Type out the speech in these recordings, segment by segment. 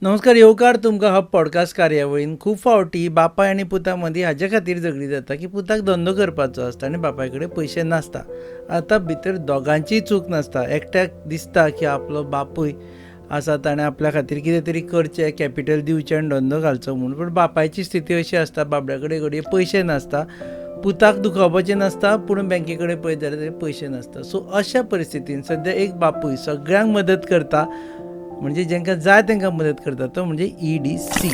नमस्कार, येवकार तुमकां हब पॉडकास्ट कार्यावळीन. खूब फावटी बापाय आनी पुता मदीं हाजे खातीर झगडी जाता की पुताक धंदो करपाचो आसता आनी बापाय कडेन पयशे नासता. आतां भितर दोगांचीय चूक नासता. एकट्याक दिसता की आपलो बापूय आसा, ताणें आपल्या खातीर कितें तरी करचें, कॅपिटल दिवचें आनी धंदो घालचो म्हूण. पूण बापायची स्थिती अशी आसता, बाबड्या कडेन घडये पयशे नासता, पुताक दुखावपाचें नासता, पूण बँके कडेन पळयत जाल्यार पयशे नासता. सो अशा परिस्थितीन सद्या एक बापूय सगळ्यांक मदत करता, म्हणजे जांकां जाय तांकां मदत करता, तो म्हणजे EDC.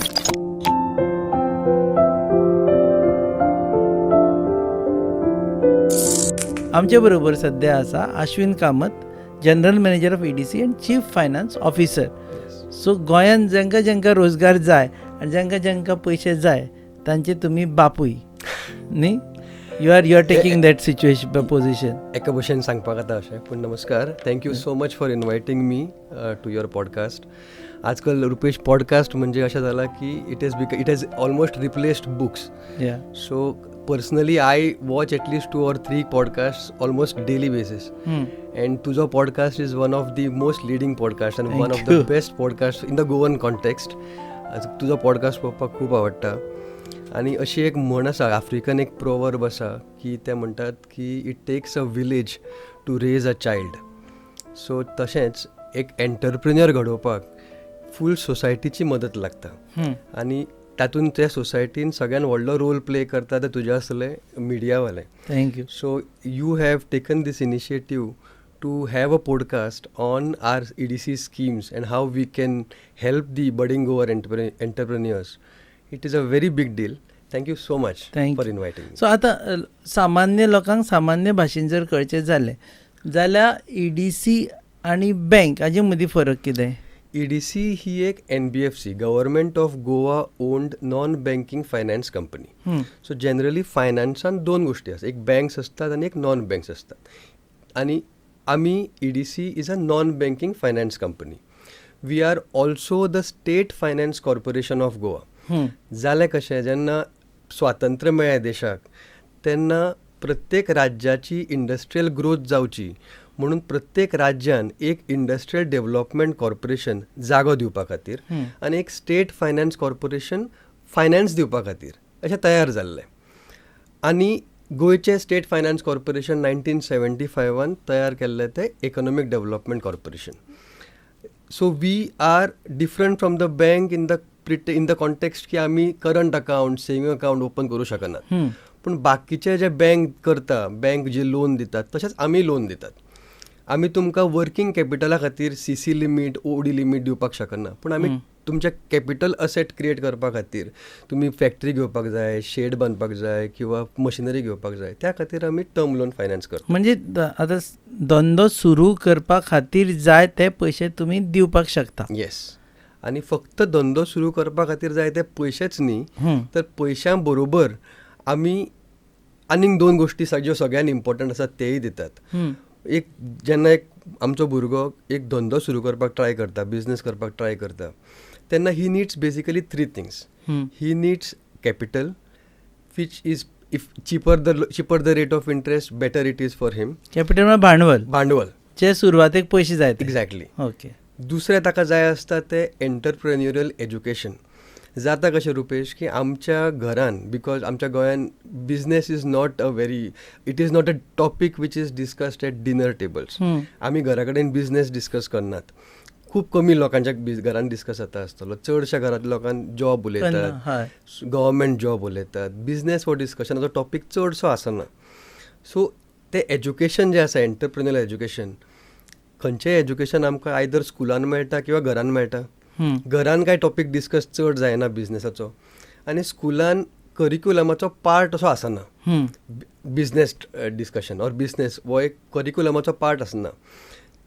आमचे बरोबर सद्या आसा Ashwin Kamat, general manager of EDC and chief finance officer. So गोंयांत जांकां जांकां रोजगार जाय आनी जांकां जांकां पयशे जाय तांचे तुमी बापूय न्ही? You are taking that situation position. एका भशेन सांगपाक जाता अशें. पूण नमस्कार, thank you so much for inviting me to your podcast. आजकाल रुपेश पॉडकास्ट म्हणजे अशें जालां की it has almost replaced books. So personally I watch at least 2 or 3 podcast almost daily basis. And तुजो podcast is one of the most leading podcast and one of the best podcast in the Goan context. तुजो podcast पळोवपाक खूब आवडटा. आनी अशी एक म्हण आसा, आफ्रिकन एक प्रोवर्ब आसा की ते म्हणटात की it takes a village to raise a child. So तशेंच एक एंटरप्रिन्यर घडोवपाक फूल सोसायटीची मदत लागता आनी तातूंत त्या सोसायटीन सगळ्यान व्हडलो रोल प्ले करता ते तुज्या असले मिडियावाले. Thank you. So you have taken this initiative to have a podcast on our EDC schemes and how we can help the budding Goa entrepreneurs. It is a very big deal. Thank you so much for inviting me. So आतां सामान्य लोकांक सामान्य भाशेन जर कळचें जालें जाल्यार EDC आनी bank हाजे मदीं फरक कितें? EDC ही एक NBFC, government of Goa owned non banking finance company. So generally फायनान्सान दोन गोश्टी आसा, एक बँक्स आसतात आनी एक नॉन बँक्स आसतात. आनी आमी EDC is a non banking finance company. We are also the state finance corporation of Goa. जालें कशें, जेन्ना स्वातंत्र्य मेळ्ळें देशाक तेन्ना प्रत्येक राज्याची इंडस्ट्रियल ग्रोथ जावची म्हणून प्रत्येक राज्यान एक इंडस्ट्रियल डेव्हलपमेंट कॉर्पोरेशन जागो दिवपा खातीर आनी एक स्टेट फायनान्स कॉर्पोरेशन फायनान्स दिवपा खातीर अशें तयार जाल्लें. आनी गोंयचें स्टेट फायनान्स कॉर्पोरेशन 1975 तयार केल्लें तें economic development corporation. So we are different from the bank in the context की आमी current account, saving account open करूं शकनात. पूण बाकीचे जे बँक करता, बँक जे लोन दितात तशेंच आमी लोन दितात. आमी तुमकां वर्किंग कॅपिटला खातीर CC limit, OD limit दिवपाक शकना, पूण आमी तुमचे कॅपिटल असेट क्रिएट करपा खातीर, तुमी फॅक्टरी घेवपाक जाय, शेड बांदपाक जाय किंवा मशिनरी घेवपाक जाय, त्या खातीर आमी टर्म लोन फायनान्स करता. म्हणजे आतां धंदो सुरू करपा खातीर जाय ते पयशे तुमी दिवपाक शकता. येस. आनी फक्त धंदो सुरू करपा खातीर जाय ते पयशेच न्ही, तर पयशां बरोबर आमी आनीक दोन गोश्टी ज्यो सगळ्यान इम्पॉर्टंट आसात तेय दितात. एक, जेन्ना एक आमचो भुरगो एक धंदो सुरू करपाक ट्राय करता, बिजनेस करपाक ट्राय करता, तेन्ना he needs basically 3 things. He needs capital, which is if cheaper the rate of interest better it is for him. Capital म्हळ्यार भांडवल. भांडवल जे सुरवातेक पयशे जाय. एक्झॅक्टली. ओके. दुसरें ताका जाय आसता तें एंटरप्रेन्युरियल एज्युकेशन. जाता कशें रुपेश की आमच्या घरान, because आमच्या गोंयान business is not a very, it is not a topic which is discussed at dinner tables. आमी घरा कडेन बिजनेस डिस्कस करनात. खूब कमी लोकांच्या घरान डिस्कस जाता आसतलो. चडश्या घरांतल्या लोकांक जॉब उलयतात, गव्हर्मेंट जॉब उलयतात, बिजनेस हो डिस्कशनाचो टॉपीक चडसो आसना. सो तें एज्युकेशन जें आसा, एंटरप्रेन्युरियल एज्युकेशन, खंयचें एज्युकेशन आमकां आयदर स्कुलान मेळटा किंवा घरान मेळटा. घरान कांय टॉपीक डिस्कस चड जायना बिजनेसाचो, आनी स्कुलान करिक्युलमाचो पार्ट असो आसना. बिजनेस डिस्कशन ऑर बिजनेस हो एक करिक्युलमाचो पार्ट आसना.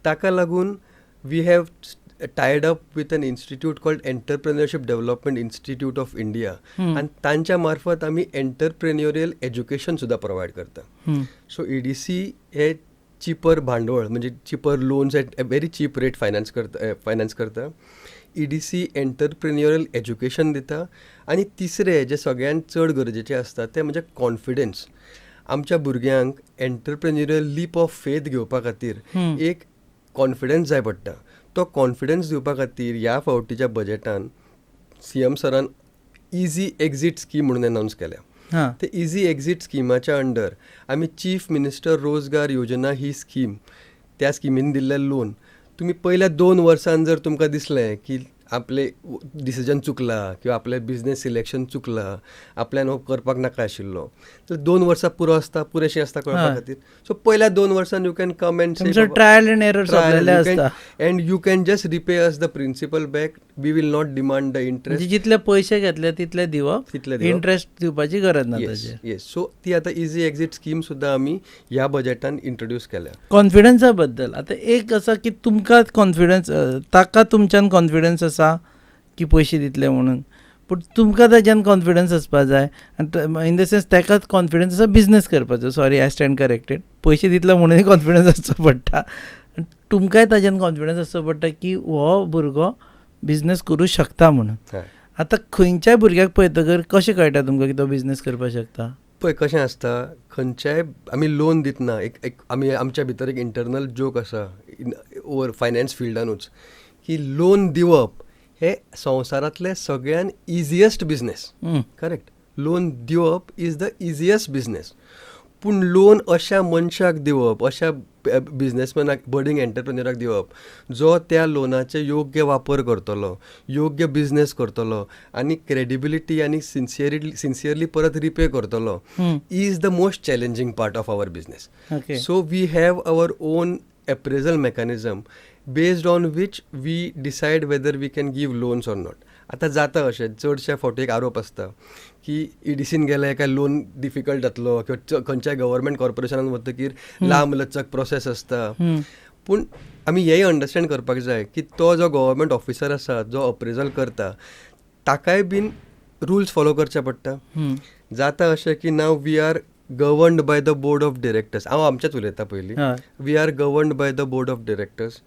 ताका लागून we have tied up with an institute called entrepreneurship development institute of India, आनी तांच्या मार्फत आमी एंटरप्रेन्युरियल एज्युकेशन सुद्दां प्रोवायड करता. सो EDC हे चिपर भांडवळ म्हणजे cheaper loans at a very cheap rate finance करता. EDC एंटरप्रेन्युरियल एज्युकेशन दिता. आनी तिसरें जें सगळ्यांत चड गरजेचें आसता तें म्हणजे कॉन्फिडन्स. आमच्या भुरग्यांक एंटरप्रेन्युरियल लीप ऑफ फेथ घेवपा खातीर एक कॉन्फिडन्स जाय पडटा. तो कॉन्फिडन्स दिवपा खातीर ह्या फावटीच्या बजेटान सीएम सरान इझी एक्झीट स्कीम म्हणून अनावन्स केल्या. ते इझी एक्झीट स्किमाच्या अंडर आमी चीफ मिनिस्टर रोजगार योजना ही स्कीम, त्या स्किमीन दिल्लें लोन तुमी पयल्या 2 वर्सान जर तुमकां दिसलें की आपले डिसिजन चुकला किंवा आपलें बिजनेस सिलेक्शन चुकला, आपल्यान हो करपाक नाका आशिल्लो, तर 2 वर्सां पुरो आसता, पुरेशें आसता कळपा खातीर. सो पयल्या 2 वर्सान you can come and trial and error सोंपलेलें आसता and you can just repay us the principal back. We will not demand the interest. जितले पयशे घेतले तितले दिवप, तितले इंट्रस्ट दिवपाची गरज ना. येस. सो ती आतां इझी एक्झीट स्कीम सुद्दां आमी ह्या बजेटान इंट्रोड्यूस केल्या. कॉन्फिडन्सा बद्दल आतां एक आसा की तुमकां कॉन्फिडन्स, ताका तुमच्यान कॉन्फिडन्स आसा की पयशे दितले म्हणून, पूण तुमकां ताच्यान कॉन्फिडन्स आसपा जाय. आनी इन the sense ताकाच कॉन्फिडन्स आसा बिजनेस करपाचो. Sorry, I stand corrected. पयशे दितले म्हणूनय कॉन्फिडन्स आसचो पडटा, तुमकांय ताच्यान कॉन्फिडन्स आसचो पडटा की हो भुरगो बिजनेस करूं शकता म्हणून. आतां खंयच्याय भुरग्याक पळयतकर कशें कळटा तुमकां की तो बिजनेस करपाक शकता? पळय कशें आसता, खंयच्याय आमी लोन दितना एक आमी आमच्या भितर एक इंटरनल जोक आसा ओवर फायनान्स फिल्डानूच की लोन दिवप हे संवसारांतले सगळ्यान इजिएस्ट बिजनेस. करेक्ट. लोन दिवप is the easiest business. पूण लोन अशा मनशाक दिवप, अशा बिजनेसमॅनाक, बडींग एंटरप्रेन्युअराक दिवप जो त्या लोनाचे योग्य वापर करतलो, योग्य बिजनेस करतलो आनी क्रेडिबिलिटी आनी सिन्सियरली परत रिपे करतलो, is the most challenging part of our business. So we have our own appraisal mechanism based on which we decide whether we can give loans or not. आतां जाता अशें, चडशे फावटी एक आरोप आसता की ईडीसीन गेले काय लोन डिफिकल्ट जातलो किंवा खंयच्याय गव्हर्मेंट कॉर्पोरेशनान वतकीर लांब लचक प्रोसेस आसता. पूण आमी हेंय अंडरस्टँड करपाक जाय की तो जो गव्हर्मेंट ऑफिसर आसा जो अप्रेजल करता ताकाय बीन रुल्स फॉलो करचे पडटा. जाता अशें की now we are governed by the board of directors. हांव आमचेंच उलयता पयलीं. We are governed by the board of directors,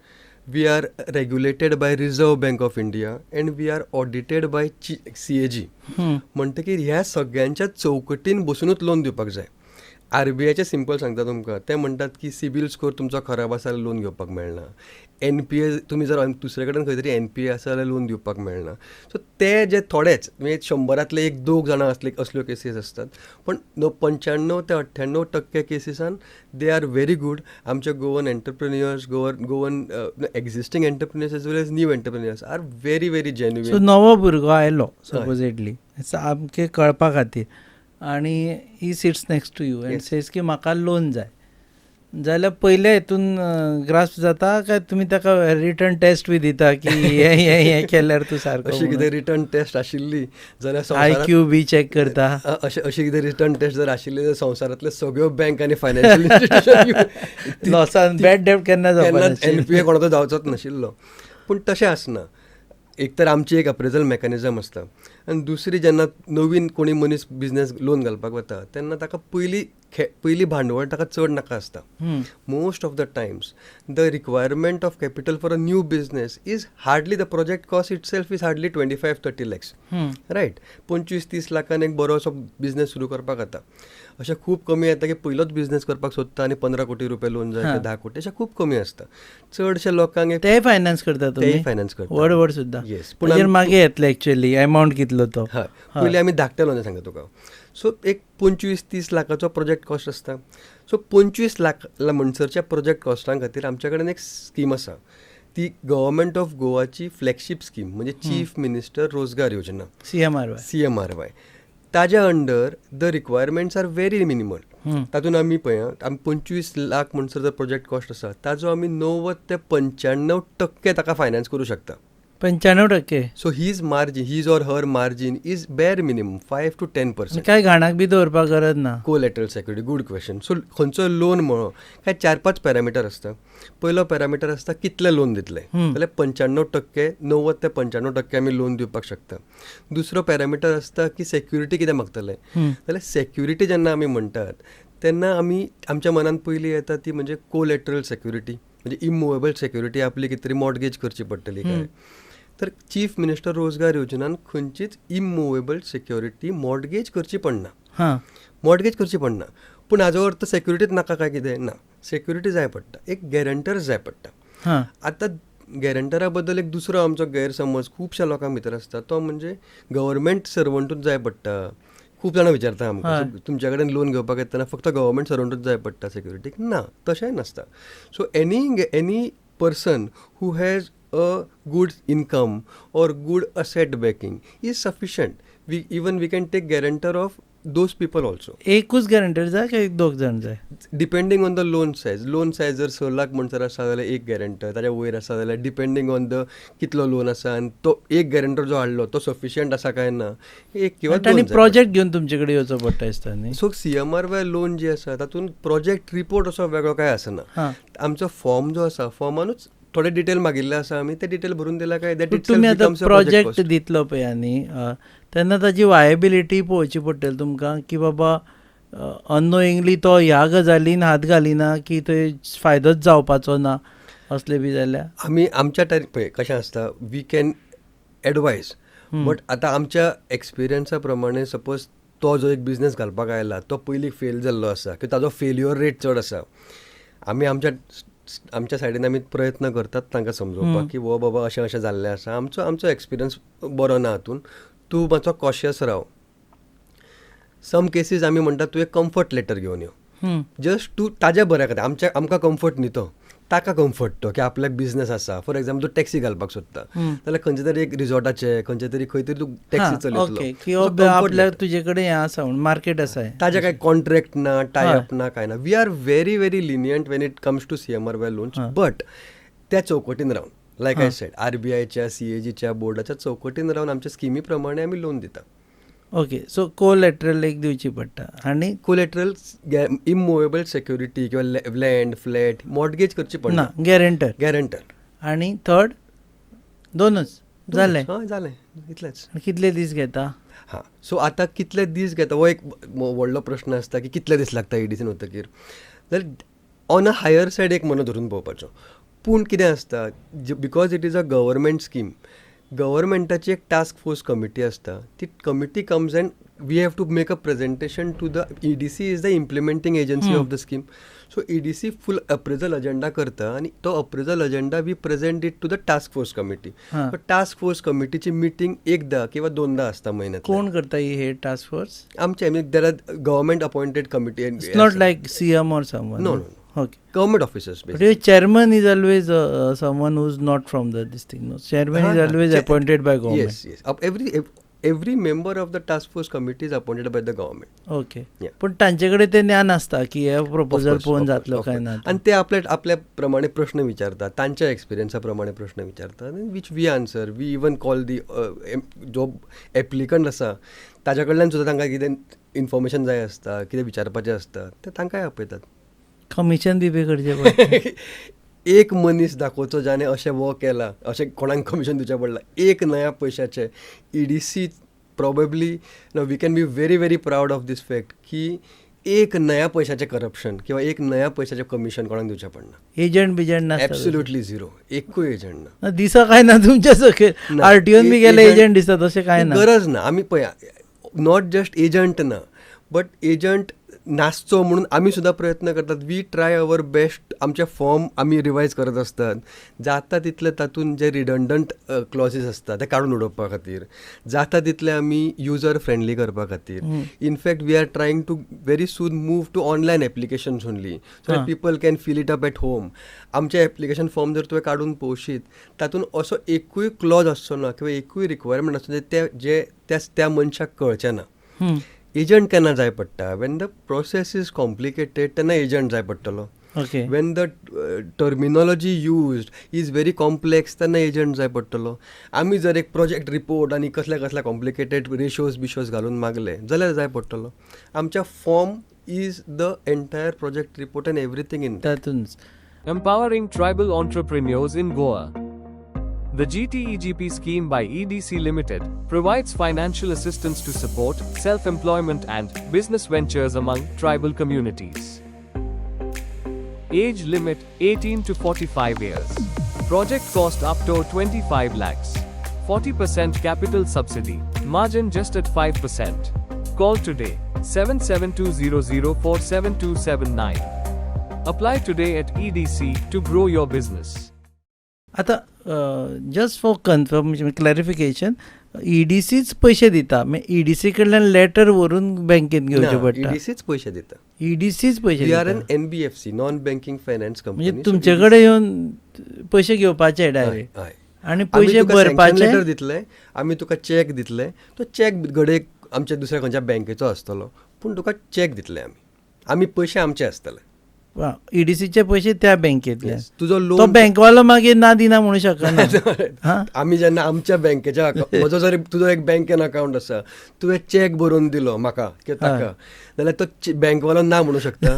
we are regulated by Reserve Bank of India and we are audited by CAG. म्हणटकीर ह्या सगळ्यांच्या चौकटीन बसुनूच loan दिवपाक जाय. आरबीआयचें simple सांगता तुमकां, ते म्हणटात की सिबील स्कोर तुमचो खराब आसा जाल्यार लोन घेवपाक मेळना, एनपीए तुमी जर दुसरे कडेन खंय तरी एनपीए आसा जाल्यार लोन दिवपाक मेळना. सो ते जे थोडेच म्हणजे 100 1-2 जाणां असले असल्यो केसीस आसतात, पण 95 ते 98% केसीसान they are very good. आमचे Goan entrepreneurs, Goan existing entrepreneurs as well as new entrepreneurs are very very genuine. So नवो भुरगो आयलो सपोजेडली सामकें कळपा खातीर आनी he sits next to you and says की म्हाका लोन जाय, जाल्यार पयले हितून ग्रास्प जाता काय तुमी ताका रिटर्न टेस्ट बी दिता की हें हें हें केल्यार तूं सारको? अशी कितें रिटर्न टेस्ट आशिल्ली जाल्यार आयक्यू बी चॅक करता. अशी कितें रिटर्न टेस्ट जर आशिल्ली जाल्यार संवसारांतले सगळ्यो बँक आनी फायनान्शियल इन्स्टिट्युशन लॉसान बॅड डेब्ट केन्ना जावपा, एनपीए कोणाचो जावचोच नाशिल्लो. पूण तशें आसना. एक तर आमची एक अप्रेजल मेकॅनिजम आसता आनी दुसरी जेन्ना नवीन कोणी मनीस बिजनेस लोन घालपाक वता तेन्ना ताका पयली भांडवळ ताका चड नाका आसता. Most of the times the requirement of capital for a new business is hardly, the project cost itself is hardly 25-30 lakhs, right? 25-30 लाखान एक बरो असो बिजनेस सुरू करपाक जाता. अशें खूब कमी येता की पयलोच बिजनेस करपाक सोदता आनी 15 कोटी रुपये लोन जाय, 10 कोटी, अशें खूब कमी आसता. चडशे लोकांक ते फायनान्स करता, ते फायनान्स करता व्हड व्हड सुद्दां. येस, पूण मागीर येतले एक्चुअली एमावंट कितलो तो. हय, पयलीं आमी धाकटे लोन सांगता तुका. सो एक 25-30 लाखाचो प्रोजेक्ट कॉस्ट आसता. सो 25 लाख म्हणसरच्या प्रोजेक्ट कॉस्टां खातीर आमच्या कडेन एक स्कीम आसा, ती गव्हर्मेंट ऑफ गोवाची फ्लॅगशीप स्कीम म्हणजे chief minister Rozgar Yojana, CMRY. ताज्या under the requirements are very minimal. तातूंत आमी पळया, आमी 25 लाख म्हणसर जर प्रोजेक्ट कॉस्ट आसा ताजो आमी 90 ते 95% ताका फायनान्स करूं शकता. 95%. So his margin, his or her margin is bare minimum 5 to 10%. काय घाणाक बी दवरपाक गरज ना. Collateral security, good question. So खंयचो लोन म्हणो काय 4-5 पॅरामिटर आसता. पयलो पॅरामिटर आसता कितले लोन दितले, जाल्यार 95%, 90 ते 95% आमी लोन दिवपाक शकता. दुसरो पॅरामिटर आसता की सेक्युरिटी कितें मागतले, जाल्यार सेक्युरिटी जेन्ना आमी म्हणटात तेन्ना आमी आमच्या मनान पयली येता ती म्हणजे कोलॅटरल सेक्युरिटी, म्हणजे इमुवेबल सेक्युरिटी, आपली कितें तरी मॉर्गेज करची पडटली काय. तर चीफ मिनिस्टर रोजगार योजनान खंयचीच इमुवेबल सेक्युरिटी मॉर्गेज करची पडना, मॉर्गेज करची पडना. पूण हाजो अर्थ सेक्युरिटीच नाका काय कितें ना, सेक्युरिटी जाय पडटा, एक गॅरंटर जाय पडटा. आतां गॅरंटरा बद्दल एक दुसरो आमचो गैरसमज खुबश्या लोकां भितर आसता, तो म्हणजे गव्हर्मेंट सर्वंटूच जाय पडटा. खूब जाणां विचारता आमकां, तुमच्या कडेन लोन घेवपाक येतना फक्त गव्हर्मेंट सर्वंटूच जाय पडटा सेक्युरिटीक? ना, तशेंय नासता. So any person who has a good income or good asset backing is sufficient. We can take guarantor of those people also. एकूच गॅरंटर जाय काय दोग जाण जाय? Depending on the loan size. Loan size जर 6 लाख म्हणसर आसा जाल्यार एक गॅरंटर, ताच्या वयर आसा जाल्यार डिपेंडींग ऑन the कितलो लोन आसा आनी तो एक गॅरंटर जो हाडलो तो सफिशियंट आसा काय ना, एक किंवा दोन. प्रोजेक्ट घेवन तुमचे कडेन येवचो पडटा दिसता न्ही? सो CMRY loan जी आसा तातूंत प्रोजेक्ट रिपोर्ट असो वेगळो काय आसना. आमचो फॉर्म जो आसा फॉर्मानूच थोडे डिटेल मागिल्ले आसा, आमी ते डिटेल भरून दिला काय that तुमी आतां प्रोजेक्ट दितलो पळय आनी तेन्ना ताजी वायबिलिटी पळोवची पडटली तुमकां की बाबा अननोइंगली तो ह्या गजालीन हात घालिना की थंय फायदोच जावपाचो ना, असले बी जाल्यार आमी आमच्या टायम पळय कशें आसता, we can advise, but आतां आमच्या एक्सपिरियन्सा प्रमाणे सपोज तो जो एक बिजनेस घालपाक आयला तो पयलीं फेल जाल्लो आसा किंवा ताजो फेल्युअर रेट चड आसा, आमी आमच्या सायडीन आमी प्रयत्न करतात तांकां समजोवपाक की हो बाबा अशें अशें जाल्लें आसा, आमचो आमचो एक्सपिरियन्स बरो ना हातून, तूं मातसो कॉशियस राव. सम केसीस आमी म्हणटा तूं एक कम्फर्ट लेटर घेवन यो, जस्ट तूं ताज्या बऱ्या खातीर, आमच्या आमकां कम्फर्ट न्ही तो, ताका कम्फर्ट तो की आपल्याक बिजनेस आसा. फॉर एग्जाम्पल तूं टॅक्सी घालपाक सोदता जाल्यार खंयचे तरी एक रिजॉर्टाचे खंयचे तरी खंय तरी तूं टॅक्सी चलयतलो, आपल्याक तुजे कडेन हें आसा म्हणून मार्केट आसा, ताजे काय कॉन्ट्रॅक्ट ना, टाय अप ना, काय ना. We are very very lenient when it comes to CMRY loans, but त्या चौकटीन रावन, लायक I said, RBIच्या CAGच्या बोर्डाच्या चौकटीन रावन आमच्या स्किमी प्रमाणे आमी लोन दिता. ओके, सो कोलॅटरल एक दिवची पडटा आनी कोलॅटरल इममुवेबल सेक्युरिटी किंवा लँड, फ्लॅट, मॉर्गेज करची पडना, गॅरंटर गॅरंटर. आनी थर्ड दोनच जालें? हय जालें, इतलेंच. कितले दीस घेता? हां, सो आतां कितले दीस घेता हो एक व्हडलो प्रश्न आसता की कितले दीस लागता EDCन वतकीर. जाल्यार ऑन अ हायर सायड एक म्हयनो धरून पळोवपाचो, पूण कितें आसता, because it is a government scheme, गव्हर्मेंटाची एक टास्क फोर्स कमिटी आसता, ती committee comes and we have to make a presentation to the EDC is the implementing agency of the scheme. So EDC full appraisal agenda करता आनी तो appraisal agenda we present it to the task force committee. Task force कमिटीची meeting एकदा किंवा दोनदा आसता म्हयन्यात. कोण करता हे टास्क फोर्स? आमचे there are government appointed committee. It's not like CM or someone? No no. Okay. Government officers basically. But your chairman is always someone who's not from the this thing. No, chairman is always appointed by government. Yes, yes. Every member of the task force committee is appointed by the government. Okay. पण तांचे कडेन ते ज्ञान आसता की हे proposal पळोवन जातलो काय ना, आनी ते आपल्या आपल्या प्रमाणे प्रश्न विचारतात, तांच्या एक्सपिरियन्सा प्रमाणे प्रश्न विचारतात, which we answer. We even call the जो एप्लिकंट आसा ताच्या कडल्यान सुद्दां तांकां कितें इन्फॉर्मेशन जाय आसता, कितें विचारपाचें आसता, ते तांकांय आपयतात. कमिशन बी पे करचें पडटा? एक मनीस दाखोवचो जाणें अशें वो केलां, अशें कोणाक कमिशन दिवचें पडलां, एक नया पयशाचें. EDC probably we can be very very proud of this fact की एक नया पयशाचें करप्शन किंवा एक नया पयशाचें कमिशन कोणाक दिवचें पडना. एजंट बिजंट ना? एब्सोल्युटली झिरो, एकूय एजंट ना. दिसा काय ना तुमच्या सकयल RTOन बी गेले एजंट दिसता तशें काय ना, गरज ना. आमी पळया, not just agent ना, बट एजंट नासचो म्हणून आमी सुद्दां प्रयत्न करतात. We try our best. आमचे फॉर्म आमी रिवायज करत आसतात, जाता तितले तातूंत जे रिडंडंट क्लॉजीस आसता ते काडून उडोवपा खातीर, जाता तितले आमी युजर फ्रेंडली करपा खातीर. In fact we are trying to very soon move to online applications only, so that people can fill it up at home. आमचे एप्लिकेशन फॉर्म जर तुवें काडून पळोवशीत तातूंत असो एकूय क्लॉज आसचो ना किंवा एकूय रिक्वायरमेंट आसचो ते जे त्या मनशाक कळचें ना. एजंट केन्ना जाय पडटा? When the process is complicated तेन्ना एजंट जाय पडटलो. When the terminology used is very complex तेन्ना एजंट जाय पडटलो. आमी जर एक प्रोजेक्ट रिपोर्ट आनी कसल्या कसल्या कॉम्प्लिकेटेड रेशोज बिशोज घालून मागले जाल्यार जाय पडटलो. आमच्या form is the entire project report and everything in तातूंत. Empowering tribal entrepreneurs in Goa. The GTEGP scheme by EDC Limited provides financial assistance to support self-employment and business ventures among tribal communities. Age limit 18 to 45 years. Project cost up to 25 lakhs. 40% capital subsidy. Margin just at 5%. Call today 7720047279. Apply today at EDC to grow your business. आता just for confirmation, clarification, ईडीसीच पयशे दिता, EDC कडल्यान letter व्हरून बँकेत घेवचें पडटा? ईडीसीच पयशे दिता. ईडीसीच पयशे. We are an NBFC, non banking finance company. म्हणजे तुमचे कडेन येवन पयशे घेवपाचे डायरेक्ट आनी पयशे भरपाचे? लेटर दितले आमी, तुका चॅक दितले. तो चॅक घडये आमच्या दुसऱ्या खंयच्या बँकेचो आसतलो, पूण तुका चॅक दितले आमी. आमी पयशे आमचे आसतले. ईडीसीचे पयशे त्या बँकेतले. तुजो लोन तो बँकवालो मागीर ना दिना म्हणू शकना. आमी जेन्ना आमच्या बँकेच्या, म्हजो जर तुजो एक बँकेन अकावंट आसा, तुवें चॅक बरोवन दिलो म्हाका किंवा ताका, जाल्यार तो बँकवालो ना म्हणू शकता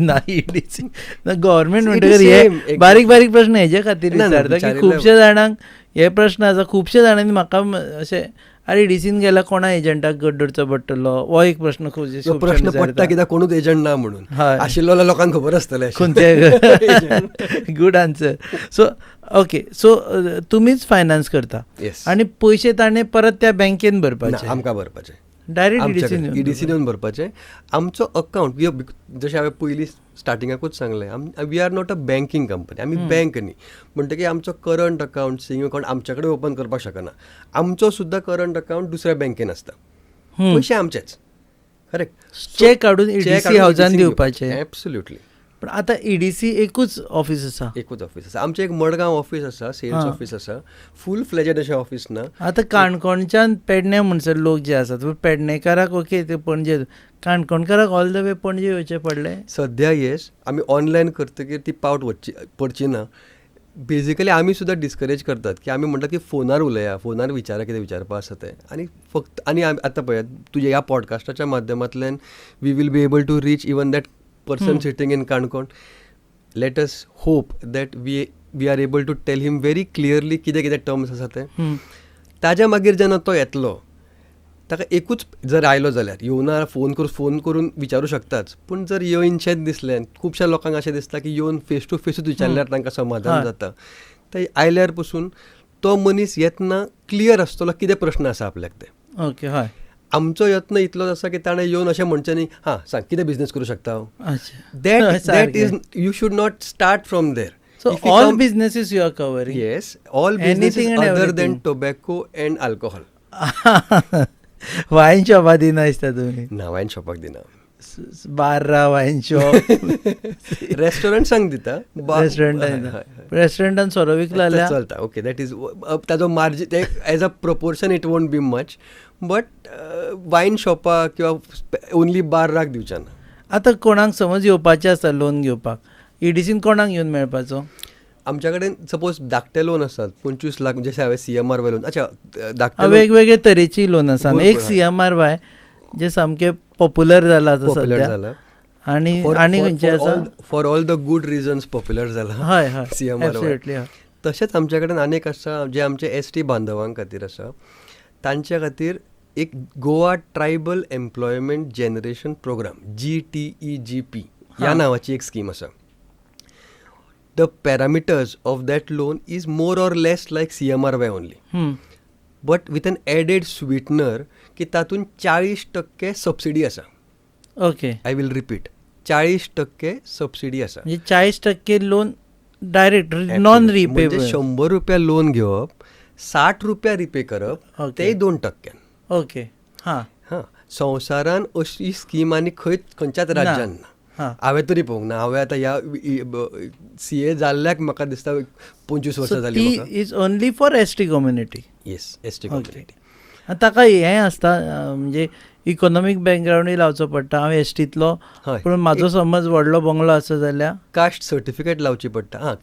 ना. ईडीसी गव्हर्मेंट म्हणटकीर हे बारीक बारीक प्रश्न हेजे खातीर विचारता की खुबशे जाणांक हे प्रश्न आसा. खुबशे जाणांनी म्हाका अशें, आरे ईडीसीन गेल्यार कोणा एजंटाक गट धरचो पडटलो, हो एक प्रश्न. खूब प्रश्न पडटा कित्याक कोणूच एजंट ना म्हणून आशिल्लो लोकांक खबर आसतलें खंयचे. Good answer. So okay, so तुमीच फायनान्स करता आनी पयशे ताणें परत त्या बँकेन भरपाचे? आमकां भरपाचे डायरेक्ट ईडीसीन येवन भरपाचे. आमचो अकावंट, जशें हांवें पयलीं स्टार्टिंगाकूच सांगलें, we are not a banking company. आमी बँक न्ही, म्हणटकीर आमचो करंट अकावंट, सेविंग अकावंट आमच्या कडेन ओपन करपाक शकना. आमचो सुद्दां करंट अकावंट दुसऱ्या बँकेन आसता. पयशे आमचेच. करेक्ट. चॅक काडून ईडीसी हावजान दिवपाचे. एब्सोल्युटली. पण आतां ईडीसी एकूच ऑफिस आसा? एकूच ऑफिस आसा आमचें. एक मडगांव ऑफिस आसा, सेल्स ऑफिस आसा, फूल फ्लेजेड अशें ऑफिस ना. आतां काणकोणच्यान पेडणे म्हणसर लोक जे आसात, पेडणेकाराक ओके ते पणजे, काणकोणकाराक ऑल the way Panaji येवचें पडलें सद्या? येस, आमी ऑनलायन करतकीर ती पावट वचची पडची ना. बेजिकली आमी सुद्दां डिस्करेज करतात की आमी म्हणटात की फोनार उलया, फोनार विचारा कितें विचारपा आसा तें. आनी फक्त आनी आतां पळयात, तुज्या ह्या पॉडकास्टाच्या माध्यमांतल्यान we will be able to reach even that person sitting in Canacona. Let us hope that we are able to tell him very clearly कितें कितें टर्म्स आसा ते. ताज्या मागीर जेन्ना तो येतलो, ताका एकूच जर आयलो जाल्यार येवना, फोन करून विचारूं शकताच. पूण जर येवनशेंच दिसलें, खुबश्या लोकांक अशें दिसता की येवन फेस टू फेसूच विचारल्यार तांकां समाधान जाता. ते आयल्यार पसून तो मनीस येतना क्लियर आसतलो कितें प्रश्न आसा आपल्याक ते. ओके, हय. आमचो यत्न इतलोच आसा की ताणें येवन अशें म्हणचें न्ही, हां सांग कितें बिजनेस करूं शकता हांव. That is, you should not start from there. So all businesses you are covering? Yes, all businesses other than tobacco and alcohol. Wine शॉपाक दिना दिसता तुमी? ना, वायन शॉपाक दिना. बार्रा, वायन शॉप, रेस्टॉरंट्सांक दिता. रेस्टॉरंटान सोरो विकला जाल्यार चलता. ओके, that is ताजो margin as a proportion it won't be much, but wine शॉपाक किंवा ओनली बार्राक दिवचे ना. आतां कोणाक समज येवपाचें आसा लोन घेवपाक, ईडीसीन कोणाक येवन मेळपाचो? आमच्या कडेन सपोज धाकटे लोन आसात 25 लाख, जशें हांवें CMRY loan. अच्छा, धाकटे वेगवेगळे तरेची लोन आसा. एक CMRY जे सामकें पॉप्युलर जाला आतां सद्या, आनी आनी खंयचें आसा? For all the good reasons popular जाला. हय हय, CMRY. तशेंच आमच्या कडेन आनीक आसा जे आमचे ST बांधवां खातीर आसा. तांच्या खातीर एक Goa tribal employment generation programme, GTEGP ह्या नांवाची एक स्कीम आसा. The parameters of that loan is more or less like CMRY only, but with an added sweetener की तातूंत 40% सबसिडी आसा. Okay, I will repeat, 40% subsidy आसा. म्हणजे 40% लोन डायरेक्ट नॉन रिपेबल. 100 रुपया लोन घेवप, 60 रुपया रिपे करप, ते 2%. ओके, हां हां. संवसारान अशी स्कीम आनी खंय खंयच्याच राज्यान ना. हांवें तरी पळोवंक ना. हांवें आतां ह्या CA जाल्ल्याक म्हाका दिसता 25 वर्सां जालीं. Is only for ST community? Yes, ST community. आनी ताका हें आसता म्हणजे इकॉनॉमीक बॅकग्रावंडूय लावचो पडटा. हांव एसटींतलो, पूण म्हाजो समज व्हडलो बंगलो आसा जाल्यार कास्ट सर्टिफिकेट लावची पडटा. हां,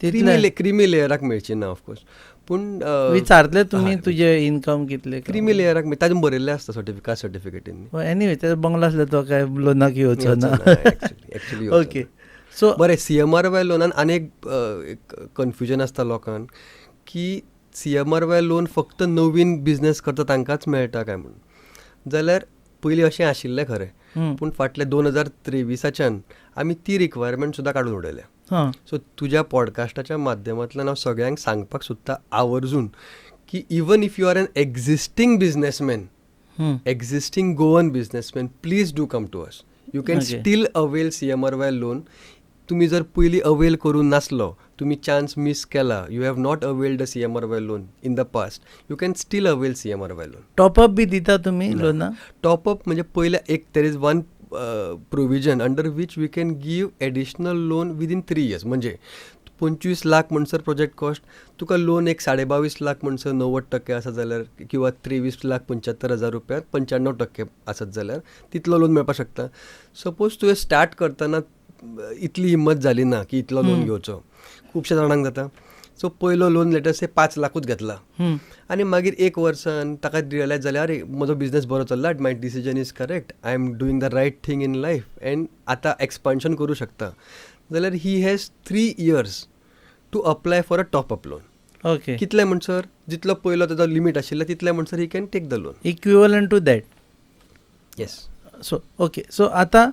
क्रिमी लेयराक मेळची ना ऑफकोर्स, पूण विचारतले तुमी तुजें इन्कम कितलें. क्रिमी लेयराक तातूंत बरयल्लें आसता सर्टिफिकेट, सर्टिफिकेटीन. एनिवे, ताजो बंगलो आसल्यार तो काय लोनाक येवचो ना. एक्चुअली. ओके, सो बरें, CMRY लोनान आनी एक कन्फ्युजन आसता लोकांक की CMRY loan फक्त नवीन बिजनेस करता तांकांच मेळटा काय म्हणून. जाल्यार पयलीं अशें आशिल्लें खरें, पूण फाटल्या 2023च्यान आमी ती रिक्वायरमेंट सुद्दां काडून उडयल्या. सो तुज्या पॉडकास्टाच्या माध्यमांतल्यान हांव सगळ्यांक सांगपाक सोदता आवर्जून की even if you are an existing businessman, existing Goan businessman, please do come to us. You can still avail CMRY loan तुमी जर पयलीं अवेल करूं नासलो, तुमी चान्स मीस केला, you have not availed the CMRY loan in the past, you can still avail CMRY loan. Top-up बी दिता तुमी लोना? टॉपअप म्हणजे पयले एक there is one provision under which we can give additional loan within 3 years. म्हणजे 25 लाख म्हणसर project cost, तुका loan एक 22.5 लाख म्हणसर 90% आसा जाल्यार किंवा 23,75,000 रुपया 95% आसत जाल्यार तितलो लोन मेळपाक शकता. सपोज तुवें स्टार्ट करतना इतली हिम्मत जाली ना की इतलो लोन घेवचो, खुबश्या जाणांक जाता. सो पयलो लोन let's से 5 लाखूच घेतला आनी मागीर एक वर्सान ताका रियलायज जालें, अरे, म्हजो बिजनेस बरो चल्ला, my decision is correct, I am doing the right thing in life and आतां एक्सपान्शन करूं शकता, जाल्यार he has 3 years to apply for a top up loan. कितले म्हणसर? जितलो पयलो ताजो लिमीट आशिल्लो तितले म्हणसर he can take the loan. Equivalent to that. Yes. So okay, so आतां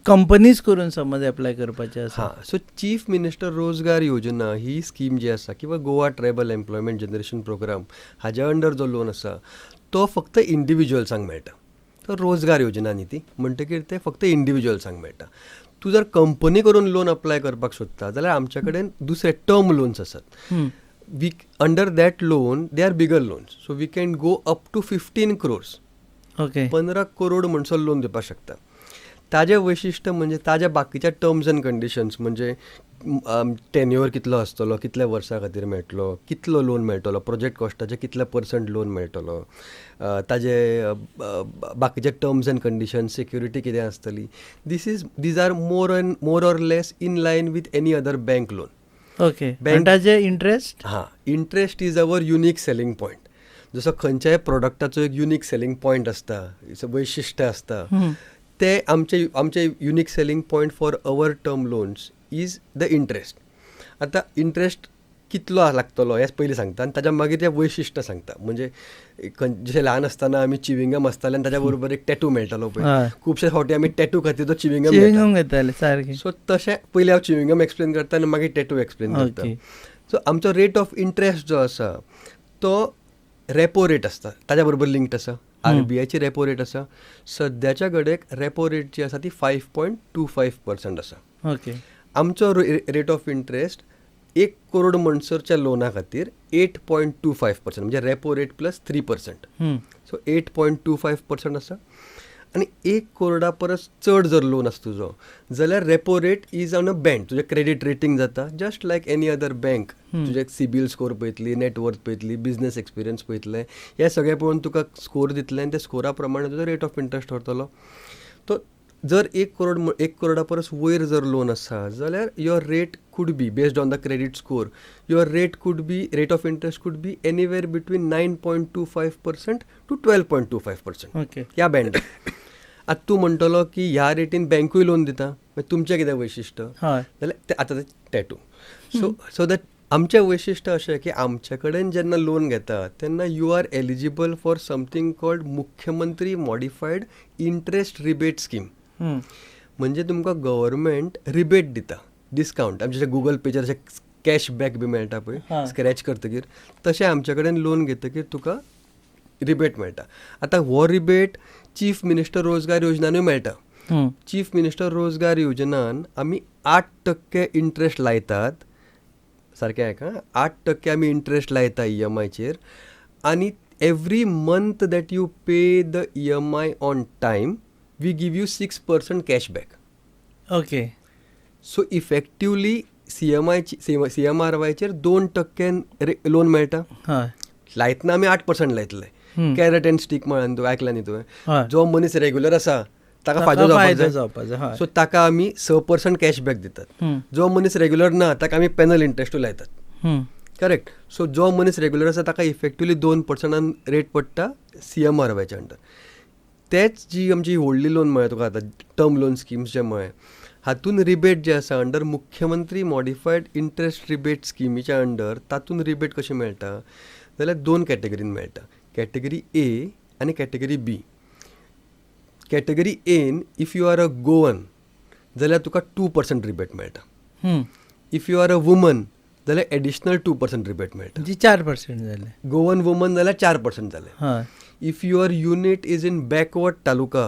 कंपनीज करून समज एप्लाय करपाचें आसा? हां, सो चीफ मिनिस्टर रोजगार योजना ही स्कीम जी आसा किंवा Goa tribal employment generation programme हाज्या अंडर जो लोन आसा तो फक्त इंडिविज्युअल्सांक मेळटा. तो रोजगार योजना न्ही ती, म्हणटकीर ते फक्त इंडिविज्युअल्सांक मेळटा. तूं जर कंपनी करून लोन अप्लाय करपाक सोदता जाल्यार आमच्या कडेन दुसरे टर्म लोन्स आसात. We under that loan, they are bigger loans, so we can go up to 15 crores. 15 crore म्हणसर लोन दिवपाक शकता. ताजें वैशिश्ट म्हणजे ताज्या बाकीच्या टर्म्स अँड कंडिशन्स, म्हणजे टेन्युअर कितलो आसतलो, कितल्या वर्सां खातीर मेळटलो, कितलो लोन मेळटलो, प्रोजेक्ट कॉस्टाचे कितले पर्संट लोन मेळटलो, ताजे बाकीचे टर्म्स अँड कंडिशन्स, सिक्युरिटी कितें आसतली, this is these are more and more or less in line with any other bank loan. आणि ताजे इंट्रस्ट? हां, interest is our unique selling point. जसो खंयच्याय प्रोडक्टाचो एक युनीक सेलिंग पॉयंट आसता, वैशिश्ट आसता, ते आमचे unique selling point for our term loans is the interest. आतां इंट्रस्ट कितलो लागतलो हें पयलीं सांगता आनी ताच्या मागीर तें वैशिश्ट सांगता. म्हणजे जशें ल्हान आसतना आमी चिविंगम आसताले आनी ताच्या बरोबर एक टॅटू मेळटालो पळय, खुबशे फावटी आमी टॅटू खातीर तो चिविंगम चिविंगम घेताले सारकें. सो तशें पयलीं हांव चिविंगम एक्सप्लेन करता आनी मागीर टॅटू एक्सप्लेन करता. सो आमचो रेट ऑफ इंट्रस्ट जो आसा तो रेपो रेट आसता ताच्या बरोबर लिंक्ड आसा. आरबीआयची रेपो रेट आसा. सद्याच्या घडयेक रेपो रेट जी आसा ती 5.25% आसा. आमचो रेट ऑफ इंट्रस्ट 1 करोड म्हणसरच्या लोना खातीर 8.25%, म्हणजे repo rate plus 3%. So 8.25% आसा आनी 1 करोडा परस चड जर लोन आसा तुजो जाल्यार repo rate is on a band. तुजें क्रेडीट रेटींग जाता just like any other bank. तुजें सिबील स्कोर पळयतली, नेटवर्थ पळयतली, बिजनस एक्सपिरियन्स पळयतले, हे सगळें पळोवन तुका स्कोर दितले आनी त्या स्कोरा प्रमाणे तुजो रेट ऑफ इंट्रस्ट उरतलो. तो जर 1 करोड, 1 करोडा परस वयर जर लोन आसा जाल्यार your rate could be, based on the credit score, your rate of interest could be anywhere between 9.25% to 12.25%. ह्या बँड. आतां तूं म्हणटलो की ह्या रेटीन बँकूय लोन दिता, मागीर तुमचें कितें वैशिश्ट? जाल्यार ते आतां ते टॅटू. सो सो that आमचें वैशिश्ट अशें की आमचे कडेन जेन्ना लोन घेता तेन्ना you are eligible for something called मुख्यमंत्री मॉडिफायड इंट्रस्ट रिबेट स्कीम. म्हणजे तुमकां गव्हर्मेंट रिबेट दिता, डिस्कावंट. आमचे गुगल पेचेर अशें कॅश बॅक बी मेळटा पळय स्क्रॅच करतकीर, तशें आमचे कडेन लोन घेतकीर तुका रिबेट मेळटा. आतां हो रिबेट चीफ मिनिस्टर रोजगार योजनानूय मेळटा. चीफ मिनिस्टर रोजगार योजनान आमी 8% इंट्रस्ट लायतात. सारकें आयक, 8% आमी इंट्रस्ट लायता ईएमआयचेर आनी every month that you pay the EMI on time, we give you 6% cash back. So effectively सीएमआयची सीएमआरवायचेर 2% loan मेळटा. लायतना आमी 8% लायतले. कॅरट अँड स्टीक म्हळ्यार तूं आयकला न्ही तुवें? जो मनीस रेगुलर आसा ताका फायदो फायदो जावपाक जाय. सो ताका आमी 6% कॅशबॅक दितात. जो मनीस रेगुलर ना ताका आमी पेनल इंट्रस्टूय लायतात. करेक्ट. सो जो मनीस रेगुलर आसा ताका इफेक्टिवली 2%न रेट पडटा सीएमआरवायच्या अंडर. तेच जी आमची व्हडली लोन म्हळ्यार तुका आतां टर्म लोन स्किम्स जे म्हळें, हातून रिबेट जे आसा अंडर मुख्यमंत्री मॉडिफायड इंट्रस्ट रिबेट स्किमीच्या अंडर, तातूंत रिबेट कशें मेळटा जाल्यार दोन कॅटेगरीन मेळटा, कॅटेगरी ए आनी category B. Category N if you are a Goan जाल्यार तुका 2% रिबेट मेळटा. If you are a woman जाल्यार एडिशनल 2% रिबेट मेळटा. म्हणजे 4% जाले. गोवन वुमन जाल्यार 4% जाले. If your unit is in backward taluka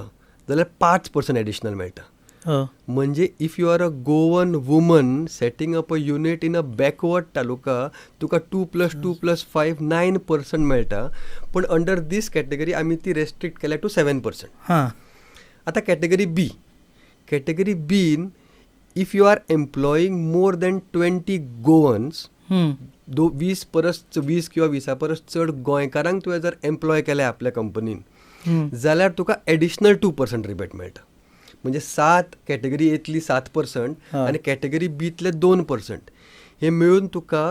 जाल्यार 5% एडिशनल मेळटा. म्हणजे if you are a Goan woman setting up a unit in a backward taluka, तुका 2 + 2 + 5, 9% मेळटा. पूण अंडर दीस कॅटेगरी आमी ती रेस्ट्रिक्ट केल्या टू 7%. आतां category B. Category bin if you are employing more than 20 Goans, दो 20 परस, 20 किंवा 20 परस चड गोंयकारांक तुवें जर एम्प्लॉय केले आपल्या कंपनीन जाल्यार तुका एडिशनल 2% रिबेट मेळटा. म्हणजे सात कॅटेगरी एतली 7% आनी कॅटेगरी बीतले 2%, हे मेळून तुका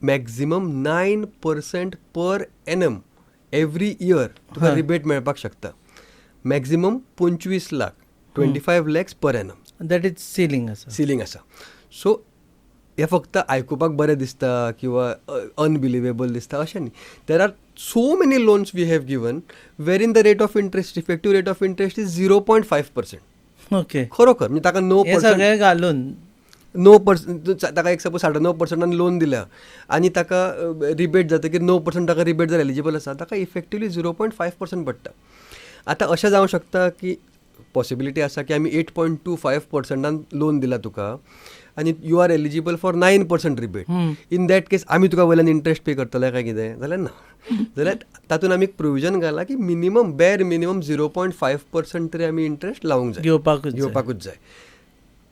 maximum 9% per annum every year तुका रिबेट मेळपाक शकता. Maximum 25 lakh, 25 lakhs per annum. That is ceiling आसा. सिलींग आसा. सो हे फक्त आयकुपाक बरें दिसता किंवा अनबिलिवेबल दिसता अशें न्ही. There are so many loans we have given wherein the rate of interest, effective rate of interest is 0.5%. खरोखर, म्हणजे ताका णव हे सगळें घालून. 9%. ताका एक सपोज 9.5 पर्संटान लोन दिल्या आनी ताका रिबेट जातकीर 9% ताका रिबेट जर एलिजिबल आसा, ताका इफेक्टिवली 0.5% पडटा. आतां अशें जावंक शकता की पॉसिबिलिटी आसा की आमी 8.25 पर्संटान लोन दिला तुका आनी you are eligible for 9% rebate. In that case आमी तुका वयल्यान इंट्रस्ट पे करतले काय कितें? जाल्यार ना. जाल्यार तातूंत आमी एक प्रोविजन घाला की minimum, bare minimum 0.5% तरी आमी इंट्रस्ट लावंक जाय. घेवपाकूच जाय. घेवपाकूच जाय.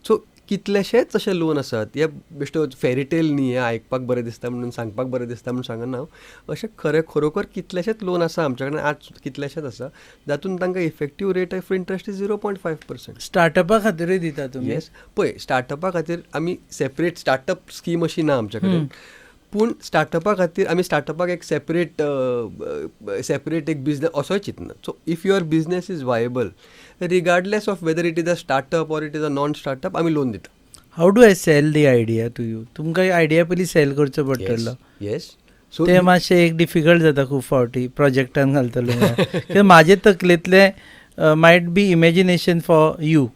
सो कितलेशेच अशे लोन आसात. हे बेश्टो फेरीटेल न्ही, हें आयकपाक बरें दिसता म्हणून, सांगपाक बरें दिसता म्हणून सांगना हांव. अशें खरें खरोखर कितलेशेच लोन आसा आमच्या कडेन आज, कितलेशेच आसा जातून तांकां effective rate of interest is 0.5%. स्टार्टअपा खातीरूय दिता तुमी? येस, पळय, स्टार्टअपा खातीर आमी सेपरेट स्टार्टअप स्कीम अशी ना आमच्या कडेन, पूण स्टार्टअपा खातीर आमी स्टार्टअपाक एक सेपरेट सेपरेट एक बिजनेस असोय चिंतना. So if your business is viable, regardless of whether it is a startup or it is a non startup, आमी लोन दिता. How do I sell the idea to you? तुमकां idea पयलीं sale करचो पडटलो. येस, so ते मातशें एक difficult जाता खूब फावटी प्रोजेक्टान घालतलो म्हणल्यार, कित्याक म्हाजे तकलेंतलें might be imagination for you,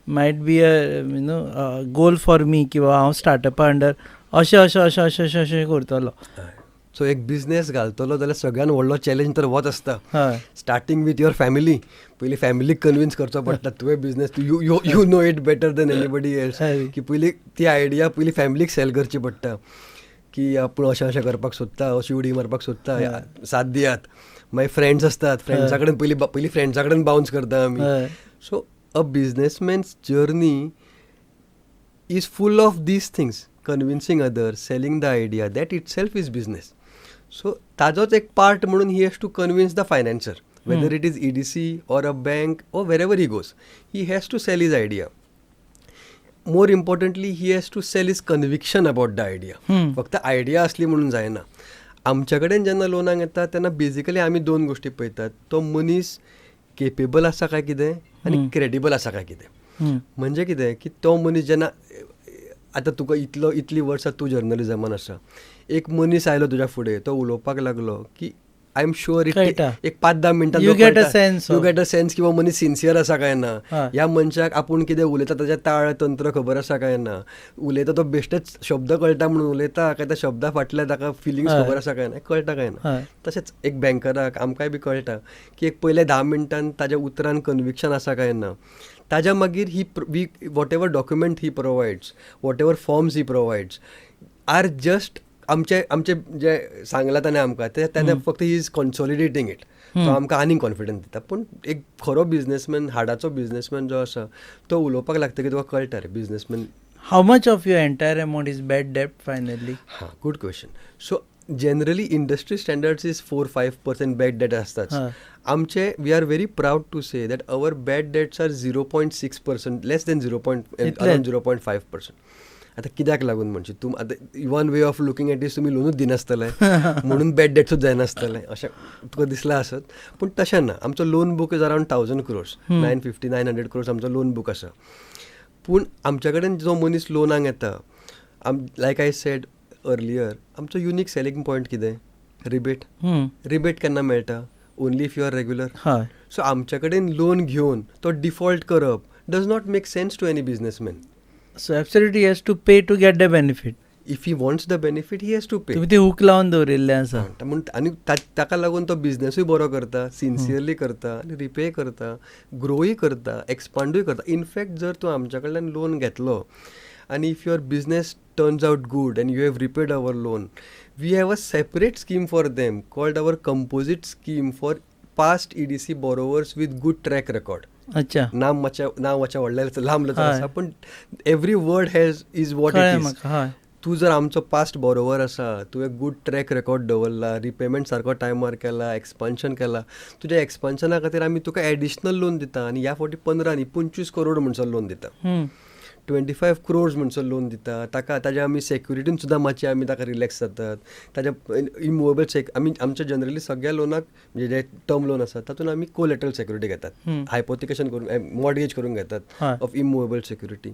might be a goal for me किंवा हांव स्टार्टअपा अंडर अशें अशें अशें अशें अशें अशें करतलो. सो एक बिजनेस घालतलो जाल्यार सगळ्यान व्हडलो चॅलेंज तर होच आसता. Starting with your family. पयलीं फॅमिलीक कन्विन्स करचो पडटा तुवें business, you know it better than anybody else, की पयलीं ती आयडिया पयलीं फॅमिलीक सेल करची पडटा की आपूण अशें अशें करपाक सोदता, अशी उडी मारपाक सोदता, साथ दियात. मागीर फ्रेंड्स आसतात, फ्रेंड्सा कडेन पयलीं पयलीं फ्रेंड्सा कडेन बाउन्स करता आमी. So a businessman's journey is full of these things: convincing others, selling the idea, that itself is business. So ताजोच एक पार्ट म्हणून he has to convince the financer, whether it is EDC or a bank or wherever he goes, he has to sell his idea. More importantly, he has to sell his conviction about the idea. फक्त idea असली म्हणून जायना. आमच्या कडेन जेन्ना लोनाक येता तेन्ना basically आमी दोन गोश्टी पळयतात, तो मनीस केपेबल आसा काय कितें आनी क्रेडिबल आसा काय कितें. म्हणजे कितें की तो मनीस जेन्ना आतां तुका इतलो इतलीं वर्सां तूं जर्नलिजमान आसा, एक मनीस आयलो तुज्या फुडें, तो उलोवपाक लागलो की I am sure कळटा. एक 5-10 मिनटां You get a sense you of- get a sense की मनीस सिन्सियर आसा काय ना, ह्या मनशाक आपूण कितें उलयता ताच्या ताळ तंत्र खबर आसा काय ना, उलयता तो बेश्टेच शब्द कळटा म्हणून उलयता काय त्या शब्दा फाटल्या ताका फिलिंग्स खबर आसा काय ना, कळटा काय ना. तशेंच एक बँकराक आमकांय बी कळटा की एक पयल्या 10 मिनटान ताज्या उतरान कन्विक्शन आसा काय ना. ताज्या मागीर he we whatever document he provides, whatever forms he provides are just आमचे आमचे जे सांगलां ताणें आमकां ते ताणें फक्त he is consolidating it. तो आमकां आनीक कॉन्फिडन्स दिता. पूण एक खरो बिजनेसमॅन, हाडाचो बिजनेसमॅन जो आसा तो उलोवपाक लागतकीर तुका कळटा रे businessman. How much of your entire amount is bad debt finally? हां, good question. So generally industry standards is 4-5% bad debt आसताच. आमचे we are very proud to say that our bad debts are 0.6%, less than zero point इतले? Around 0.5%. आतां कित्याक लागून म्हणशी तूं? आतां one way of looking at is तुमी लोनूच दिनासतले म्हणून बॅड डेट्सूच जायनासतले अशें तुका दिसलां आसत, पूण तशें ना. आमचो loan book is around 1,000 crores, 950, 900 crores आमचो लोन बूक आसा. पूण आमच्या कडेन जो मनीस लोनाक येता, आम लायक I said earlier, आमचो युनीक सेलिंग पॉयंट कितें? रिबेट. रिबेट केन्ना मेळटा? Only if you are regular. So आमच्या कडेन लोन घेवन तो डिफॉल्ट करप does not make sense to any businessman. So absolutely has to pay to get the benefit. If he wants the benefit he has to pay. तुमी ते हूक लावन दवरिल्लें आसा म्हूण आनी ताका लागून तो बिजनसूय बरो करता, सिन्सियरली करता आनी रिपे करता, ग्रोय करता, एक्सपांडूय करता. इनफॅक्ट जर तूं आमच्या कडल्यान लोन घेतलो आनी if your business turns out good and you have repaid our loan, we have a separate scheme for them called our composite scheme for past EDC borrowers with good track record. अच्छा, नाम मातशें व्हडलें लांब आसा पण every word has is what it is. तूं जर आमचो पास्ट बॉरोवर आसा, तुवें गूड ट्रॅक रेकॉर्ड दवरला, रिपेमेंट सारको टायमार केला, एक्सपान्शन केला, तुज्या एक्सपान्शना खातीर आमी तुका एडिशनल लोन दिता आनी ह्या फावटी 15 न्ही 25 करोड म्हणसर लोन दिता, 25 crores म्हणसर लोन दिता ताका. ताज्या आमी सेक्युरिटीन सुद्दां मातशें आमी ताका रिलॅक्स जातात. ताज्या इमुवेबल आमी आमच्या जनरली सगळ्या लोनाक म्हणजे जे टर्म लोन आसा तातूंत आमी कोलेटरल सेक्युरिटी घेतात, हायपोथिकेशन करून मॉर्गेज करून घेतात ऑफ इमुवेबल सेक्युरिटी.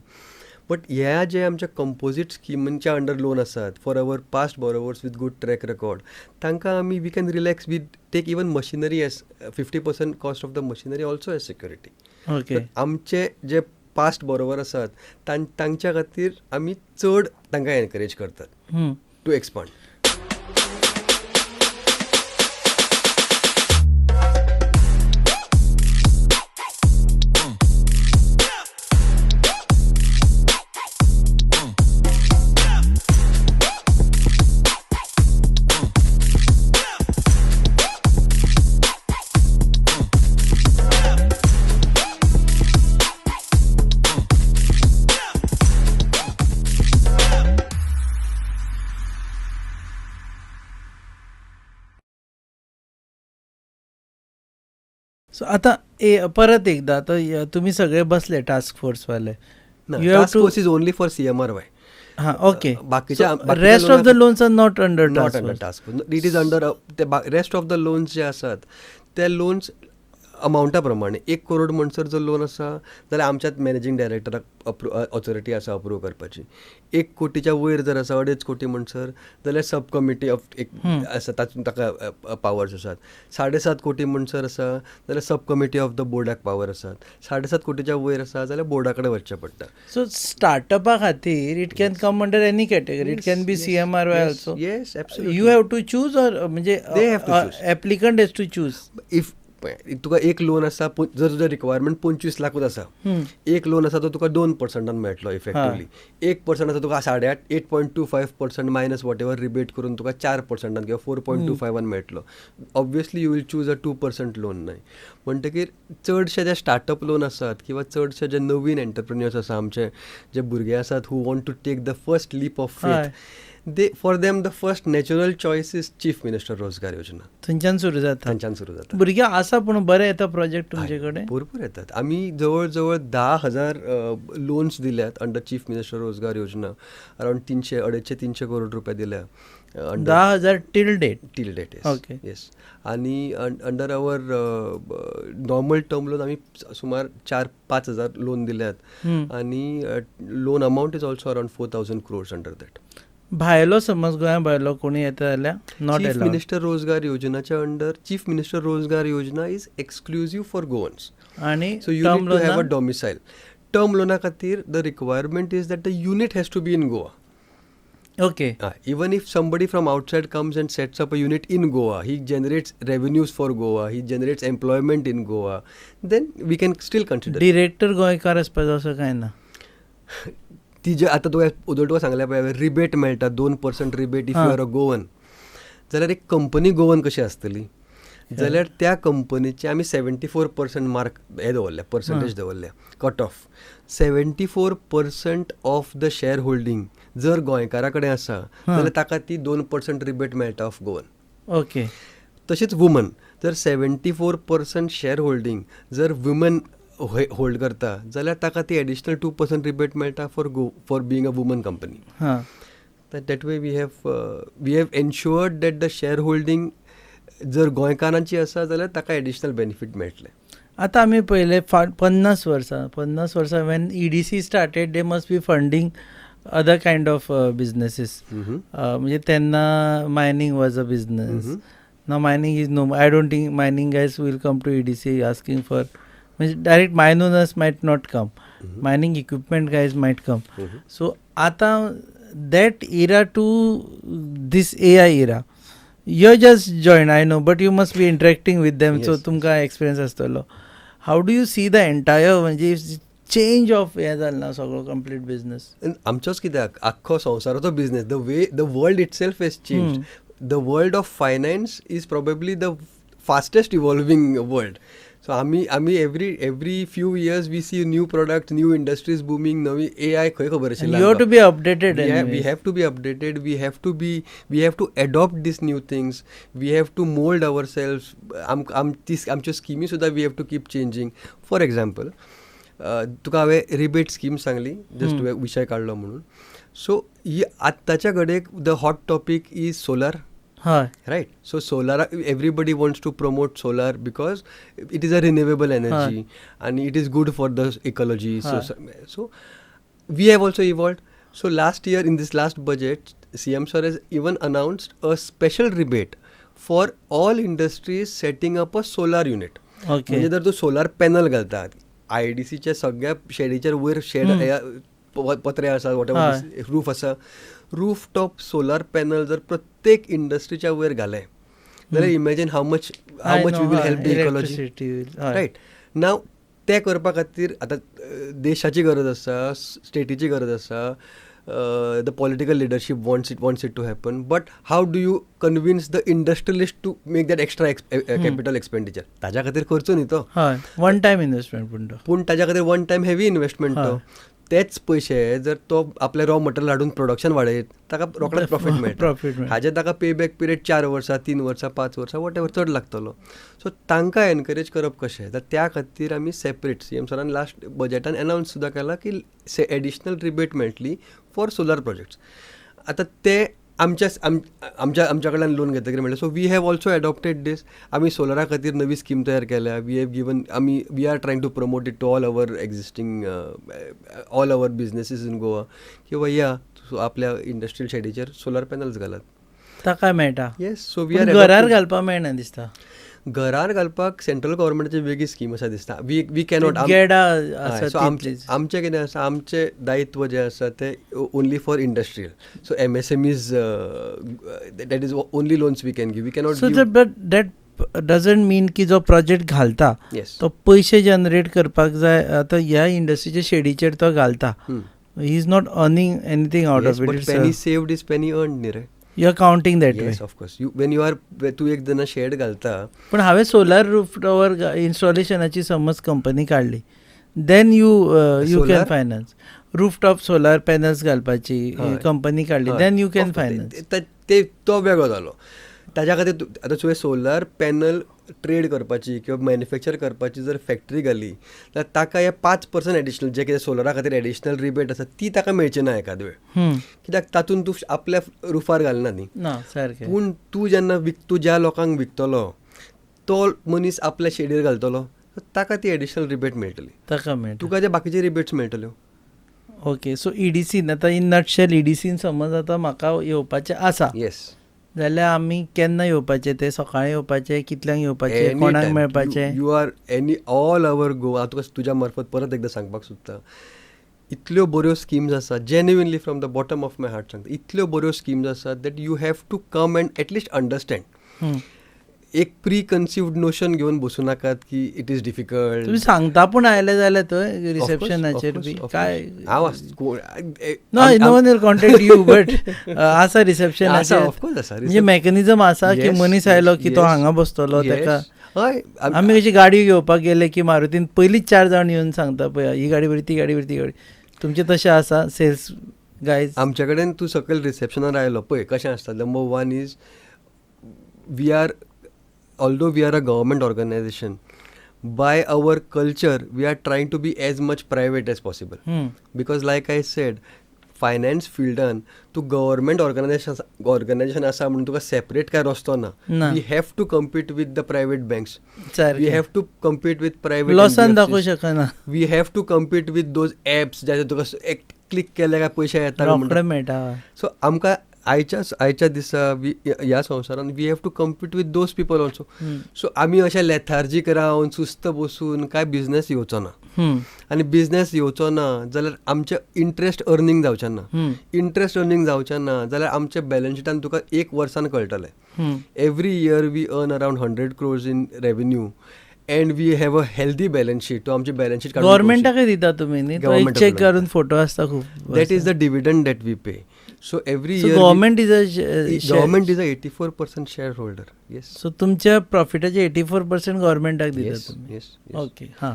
बट ह्या जे आमच्या कंपोजीट स्किमांच्या अंडर लोन आसात for our past borrowers with good track record, तांकां आमी we can relax, we take even machinery as 50% cost of the machinery also as security. Okay, आमचे जे पास्ट बॉरोवर आसात तांच्या खातीर आमी चड तांकां एनकरेज करतात टू एक्सपांड. सो आतां परत एकदा आतां तुमी सगळे बसले टास्क फोर्सवाले, task force is only for CMRY. हां, ओके. बाकीचे rest of the loans are not under task force. It is under rest of the loans जे आसात ते लोन्स अमावंटा प्रमाणे 1 करोड म्हणसर जर लोन आसा जाल्यार आमच्याच मॅनेजींग डायरेक्टराक ऑथॉरिटी आसा अप्रूव करपाची. 1 कोटीच्या वयर जर आसा 2.5 कोटी म्हणसर जाल्यार सब कमिटी ऑफ एक आसा तातूंत ताका पावर्स आसात. 7.5 कोटी म्हणसर आसा जाल्यार सब कमिटी ऑफ the बोर्डाक पावर आसात. 7.5 कोटीच्या वयर आसा जाल्यार बोर्डा कडेन वचचें पडटा. सो स्टार्टअपा खातीर it can come under any category, it can be CMRY also. Yes, absolutely. You have to choose or म्हणजे they have to choose, applicant has to choose. If तुका एक लोन आसा, जर तुजें रिक्वायरमेंट 25 लाखूच आसा, एक लोन आसा तो तुका 2% मेळटलो इफेक्टिवली. 1% आसा तुका 8.5 8.25% मायनस what ever rebate करून तुका 4% किंवा 4.25 मेळटलो. Obviously you will choose a 2% loan न्हय. म्हणटकीर चडशे जे स्टार्टअप लोन आसात किंवा चडशे जे नवीन एंटरप्रेन्युअर्स आसा, आमचे जे भुरगे आसात who want to take the first leap of faith, they for them the first natural choice is Chief Minister Rozgar Yojana. थंयच्यान सुरू जाता, थंयच्यान सुरू जाता. भुरगे आसा पूण बरे येता प्रोजेक्ट तुमचे कडेन भरपूर येतात. आमी जवळ जवळ 10,000 लोन्स दिल्यात under chief minister Rozgar Yojana. Around 300-250 crore रुपया दिल्या. 10,000 till date? Till date, okay, yes. आनी under our normal term loan आमी सुमार 4-5 हजार लोन दिल्यात आनी loan amount is also around 4,000 crores under that. भायलो समज गोंया भायलो कोणी येता जाल्यार not chief minister Rozgar योजनाच्या under. Chief minister Rozgar Yojana is exclusive for Goans आनी so you need to have a domicile. Term लोना खातीर the requirement is that the unit has to be in Goa. Okay. Even if somebody from outside comes and sets up a unit in Goa, he generates revenues for Goa, he generates employment in Goa, then we can still consider. Director गोंयकार आसपाचो असो कांय ना. ती जे आतां तुका उदळ तुका सांगल्या पळय रिबेट मेळटा 2% rebate if you are a Goan, जाल्यार एक कंपनी गोवन कशी आसतली जाल्यार त्या कंपनीचे आमी 74% मार्क हे दवरल्या, पर्संटेज दवरल्या cut off. 74% of the share holding जर गोंयकारा कडेन आसा जाल्यार ताका ती 2% रिबेट मेळटा ऑफ गोवन. ओके. तशीच वुमन जर 74% शेअर होल्डींग जर वुमन होल्ड करता जाल्यार ताका ती एडिशनल 2% रिबेट मेळटा for go for being a woman company. That way we have ensured that the share holding जर गोंयकारांची आसा जाल्यार ताका एडिशनल बेनिफीट मेळटलें. आतां आमी पळयलें 50 वर्सां when EDC started they must be funding other kind of businesses. म्हणजे तेन्ना mining was a business. Now mining is no, I don't think mining guys will come to EDC asking for, म्हणजे direct mine owners might not come, mining equipment guys might come. So आतां That era to this AI era, you just join, I know, but you must be interacting with them, so तुमकां experience आसतलो. How do you see the entire म्हणजे change of हें जालें ना सगळो complete business? आमचोच कित्याक, आख्खो संवसाराचो business, the way the world itself has change. The world of finance is probably the fastest evolving world. So आमी every few years we see new product, new industries booming, Navi AI खंय खबर आशिल्ली. You have to be updated. We have to be updated, we have to adopt these new things, we have to mold ourselves. आमच्यो स्किमी सुद्दां we have to keep changing. For example, तुका हांवें rebate scheme सांगली, just तुवें विशय काडलो म्हणून. So ही आत्ताच्या घडयेक the hot topic is solar. हय. Right, so solar, everybody wants to promote solar because it is a renewable energy and it is good for the ecology. So we have also evolved. So last year in this last budget, CM sir has even announced a special rebate for all industries setting up a solar unit. म्हणजे जर तूं सोलार panel घालता, IDCच्या सगळ्या शेडीचेर वयर shade पत्रे आसा, what ever roof आसा, roof top सोलार panel जर प्रत्येक इंडस्ट्रीच्या वयर घाले जाल्यार imagine how much we will help the ecology, right? Now तें करपा खातीर आतां देशाची गरज आसा, स्टेटीची गरज आसा, the political leadership wants it to happen, but how do you convince the industrialist to make that extra capital expenditure? ताज्या खातीर खर्च न्ही तो, वन टायम इन्वेस्टमेंट, पूण ताज्या खातीर वन टायम हेवी इन्वेस्टमेंट तो. तेच पयशे जर तो आपले रॉ मटेरियल हाडून प्रोडक्शन वाडयत ताका रोखडेच प्रॉफीट मेळटा. हाजेर ताका पे बॅक पिरियड 4 वर्सां, 3 वर्सां, 5 वर्सां, what ever चड लागतलो. सो तांकां एनकरेज करप कशें, तर त्या खातीर आमी सेपरेट CM सरान लास्ट बजेटान एनावन्स सुद्दां केला की एडिशनल रिबेट मेळटली फॉर सोलार प्रोजेक्ट्स. आतां ते आमच्या आमच्या आमच्या कडल्यान लोन घेतकीर म्हणलें, so we have also adopted this. आमी सोलरा खातीर नवी स्कीम तयार केल्या, we have given, आमी we are trying to promote it to all our existing all our businesses in Goa किंवा या आपल्या इंडस्ट्रियल शेडीचेर सोलार पॅनल्स घालात, ताका मेळटा. येस, सो we are घरार घालपाक मेळना दिसता. घरार घालपाक सेंट्रल गव्हर्मेंटाची वेगळी स्कीम आसा दिसता. We cannot. सो आमचें कितें आसा, आमचें दायित्व जें आसा तें only for industrial, so MSMEs, that is only loans we can give, we cannot. So but that doesn't mean की जो प्रोजेक्ट घालता तो पयशे जनरेट करपाक जाय. आतां ह्या इंडस्ट्रीच्या शेडीचेर तो घालता, he is not earning anything out of it. Penny saved is penny earned न्ही रे. You are counting that way. Yes, of course. You, when you are, तूं एक जेन्ना शेड घालता, पण हांवें सोलार रूफ टॉवर इन्स्टॉलेशनाची समज कंपनी काडली, then you you can finance. Roof top solar panels घालपाची कंपनी काडली, then you can finance. ते तो वेगळो जालो. ताज्या खातीर आतां तुवें सोलार पॅनल ट्रेड करपाची किंवा मॅन्युफॅक्चर करपाची जर फॅक्टरी घाली जाल्यार ताका हे 5% एडिशनल जे कितें सोलरा खातीर एडिशनल रिबेट आसा ती ताका मेळची ना एकाद वेळ, कित्याक तातूंत तूं आपल्या रुफार घालना न्ही. पूण तूं जेन्ना तूं ज्या लोकांक विकतलो तो मनीस आपल्या शेडीर घालतलो, ताका ती एडिशनल रिबेट मेळटली, ताका मेळटली, तुका जे बाकीचे रिबेट्स मेळटल्यो. ओके, सो EDCन आतां इन नटशेल EDCन समज आतां म्हाका येवपाचें आसा, येस, जाल्यार आमी केन्ना येवपाचें, तें सकाळीं येवपाचें, कितल्यांक येवपाचें, कोणाक मेळपाचें? You are any all our Goa. तुका तुज्या मार्फत परत एकदां सांगपाक सोदता, इतल्यो बऱ्यो स्किम्स आसा, genuinely from the bottom of my heart सांगता, इतल्यो बऱ्यो स्किम्स आसा that you have to come and at least understand. एक प्री कन्सिव्ड नोशन घेवन बसूं नाकात की it is difficult. तुमी सांगता पूण आयले जाल्यार थंय रिसेप्शनाचेर बी काय हांव no no one will contact you, but आसा रिसेप्शनाचेर, ऑफकोर्स आसा, म्हणजे मॅकॅनिझम आसा की मनीस आयलो की तो हांगा बसतलो ताका. हय, आमी कशी गाडी घेवपाक गेले की मारुतीन पयलींच 4 जाण येवन सांगता पळय ही गाडी बरी, ती गाडी बरी, ती गाडी. तुमचें तशें आसा सेल्स गायज? आमचे कडेन तूं सकयल रिसेप्शनार आयलो पळय कशें आसता. Number 1 is we are, although we are a government organization, by our culture we are trying to be as much private as possible. Because like I said, finance fieldan tu government organization asa म्हणून तुका separate काय रस्तो ना. We have to compete with the private banks, we have to compete with private, लॉसान दाखोवं शकना, we have to compete with those apps ज्याचे तुका एक क्लिक केले काय पयशे येता रोखडे मेळटा. सो आमकां आयच्या दिसा ह्या संवसारान we have to compete with those people also. So आमी अशें लेथार्जीक रावन सुस्त बसून काय बिजनेस येवचो ना. आनी बिझनेस येवचो ना जाल्यार आमचें इंट्रस्ट अर्निंग जावचें ना. इंट्रस्ट अर्निंग जावचें ना जाल्यार आमच्या बॅलन्स शिटान तुका एक वर्सान कळटलें. Every year we earn around 100 crores in revenue and we have a healthy balance sheet. तो आमची बॅलन्स शीट गव्हर्मेंटाकय दिता तुमी न्ही, चेक करून फोटो आसता खूब. That is the dividend that we pay. So every year government is a government is a 84% share holder. Yes. So तुमच्या प्रॉफिटाचे 84% गव्हर्मेंटाक दिता तुमी. येस. ओके. हां,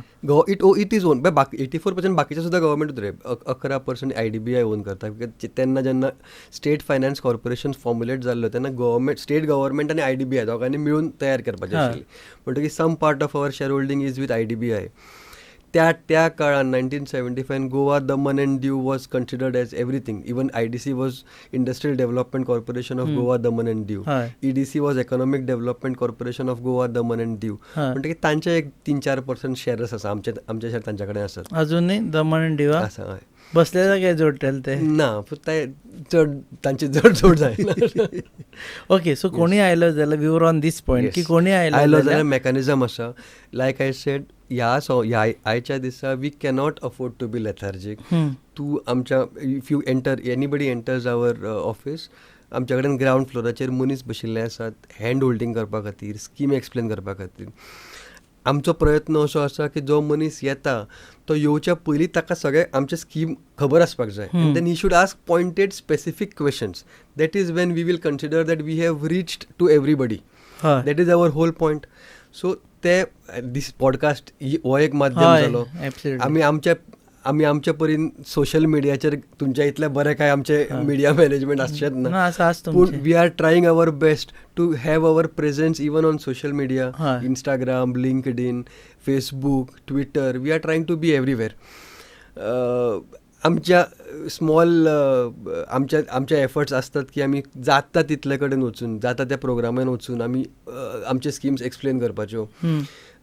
it is own बाय 84%. बाकीचे सुद्दां गव्हर्मेंटूच रे. 11% IDBI own करता. तेन्ना जेन्ना स्टेट फायनान्स कॉर्पोरेशन फॉर्मुलेट जाल्लो तेन्ना गव्हर्मेंट, स्टेट गव्हर्मेंट आनी IDBI दोगांनी मिळून तयार करपाचें आशिल्लें. म्हणटकीर some part of our share holding is with IDBI. त्या त्या काळान 1975 Goa, Daman and Diu was considered as everything. Even IDC was Industrial Development Corporation of Goa, Daman and Diu. EDC was Economic Development Corporation of Goa, Daman and Diu. म्हणटकीर तांचे एक 3-4% shares आसा. आमचे आमचे share तांच्या कडेन आसात. अजूनय दमण आनी दीवा आसा, हय. बसले जाग्यार जोडटले ते. ना, ते चड तांचे चड जोड जायना. ओके, सो कोणी आयलो जाल्यार, we were on this point की कोणी आयलो जाल्यार मेकॅनिजम आसा. लायक I said, ह्या सो ह्या आयच्या दिसा we cannot afford to be lethargic. तूं आमच्या, if you enter, anybody enters our office, आमच्या कडेन ग्रावंड फ्लोराचेर मनीस बशिल्ले आसात हँड होल्डींग करपा खातीर, स्कीम एक्सप्लेन करपा खातीर. आमचो प्रयत्न असो आसा की जो मनीस येता तो येवच्या पयलीं ताका सगळें आमचें स्कीम खबर आसपाक जाय. Then he should ask pointed specific questions. That is when we will consider that we have reached to everybody. That is our whole point. So ते दीस पॉडकास्ट हो एक माध्यम जालो. आमी आमच्या परीन सोशल मिडियाचेर तुमच्या इतलें बरें काय आमचें मिडिया मॅनेजमेंट आसचेंच ना, पूण we are trying our best to have our presence even on social media, Instagram, LinkedIn, Facebook, Twitter. We are trying to be everywhere. आमच्या स्मॉल आमच्या आमचे एफर्ट्स आसतात की आमी जाता तितले कडेन वचून, जाता त्या प्रोग्रामान वचून आमी आमचे स्किम्स एक्सप्लेन करपाच्यो.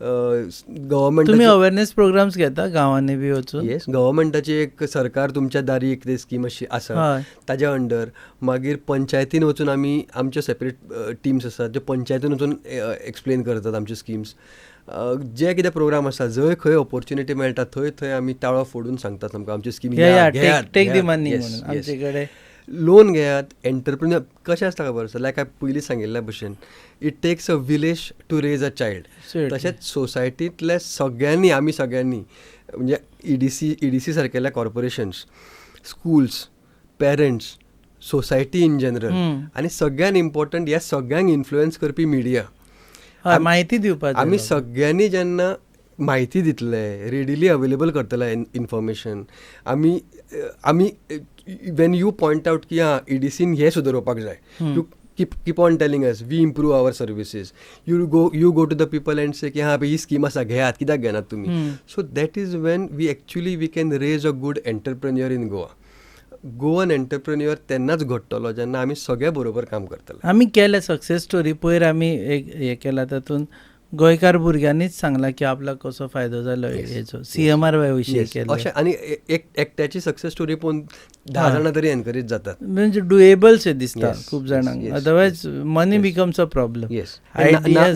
गव्हर्मेंट तुमी अवेरनेस प्रोग्राम्स घेता गांवांनी बी वचून? येस, गव्हर्मेंटाची एक सरकार तुमच्या दारी एक स्कीम अशी आसा, ताज्या अंडर मागीर पंचायतीन वचून आमी आमच्यो सेपरेट टिम्स आसात ज्यो पंचायतीन वचून एक्सप्लेन करतात आमच्यो स्किम्स. जे कितें प्रोग्राम आसा, जंय खंय ऑपॉर्च्युनिटी मेळटा थंय थंय आमी ताळो फोडून सांगतात आमकां आमची स्कीम. लोन घेयात. एंटरप्रिन्युअर कशें आसता खबर आसा, लायक हांवें पयलीं सांगिल्ल्या भशेन, it takes a village to raise a child. तशेंच सोसायटींतल्या सगळ्यांनी, आमी सगळ्यांनी, म्हणजे EDC सारकेल्या corporations, schools, parents, society in general, आनी सगळ्यान इम्पॉर्टंट ह्या सगळ्यांक इन्फ्लुयन्स करपी मिडिया, म्हायती दिवपाक. आमी सगळ्यांनी जेन्ना म्हायती दितले, रेडिली अवेलेबल करतले इन्फॉर्मेशन, आमी आमी when you point out की हां EDCन हें सुदरोवपाक जाय, you keep on telling us, we improve our services. You go to the people and say की हां ही स्कीम आसा, घेयात, कित्याक घेनात तुमी? So that is when we actually we can raise a good entrepreneur in Goa. Goan entrepreneur तेन्नाच घडटलो जेन्ना आमी सगळे बरोबर काम करतले. आमी केले सक्सेस स्टोरी पयर आमी एक हें केला, तातूंत गोंयकार भुरग्यांनीच सांगला की आपल्याक कसो फायदो जालो हेचो, CMRY विशीं केलें अशें. आनी एकट्याची सक्सेस स्टोरी पळोवन 10 जाणां तरी एनकरेज जातात. म्हणजे डुएबल शें दिसता खूब जाणांक. Otherwise money becomes a problem. Yes,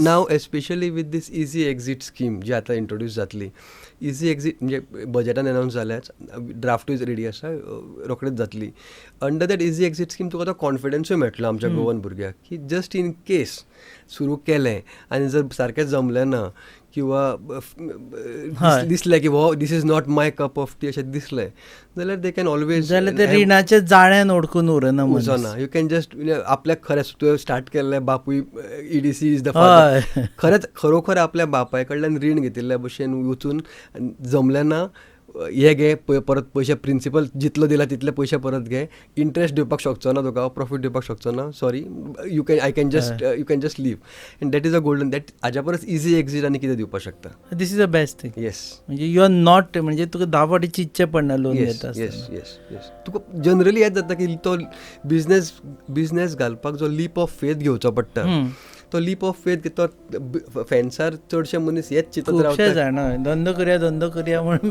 now especially with this easy exit scheme जी आतां इंट्रोड्यूस जातली. इझी एक्झीट म्हणजे बजेटान अनावन्स जाल्याच, ड्राफ्टूय रेडी आसा, रोखडेच जातली. Under that easy exit scheme तुका तो कॉन्फिडन्सूय मेळटलो आमच्या गोवन भुरग्याक की जस्ट इन केस सुरू केलें आनी जर सारकें जमलें ना किंवा दिसलें की हो this is not my cup of tea अशें दिसलें जाल्यार they can always, जाल्यार ते रिणाच्या जाळ्यान ओडकून उरना, उरचो. You can just आपल्याक खरेंच तुवें स्टार्ट केल्लें, बापूय EDC is the father, खरेंच खरोखर आपल्या बापाय कडल्यान रीण घेतिल्ल्या भशेन वचून जमलें ना हे घे परत पयशे, प्रिंसिपल जितलो दिला तितले पयशे परत घे, इंट्रस्ट दिवपाक शकचो ना तुका, प्रॉफीट दिवपाक शकचो ना, sorry, you can I can just you can just leave. And that is a golden, that हाज्या परस इझी एक्झीट आनी कितें दिवपाक शकता. This is a best thing. Yes, म्हणजे you are not, म्हणजे तुका 10 फावटी चिंतचें पडना लोन घेता. येस येस येस, तुका जनरली हें जाता की तो बिजनेस घालपाक जो लीप ऑफ फेथ घेवचो पडटा, तो लीप ऑफ फेथ तो फेन्सार चडशे मनीस हेच चिंतत रावता, जाणा धंदो करया धंदो करया म्हणून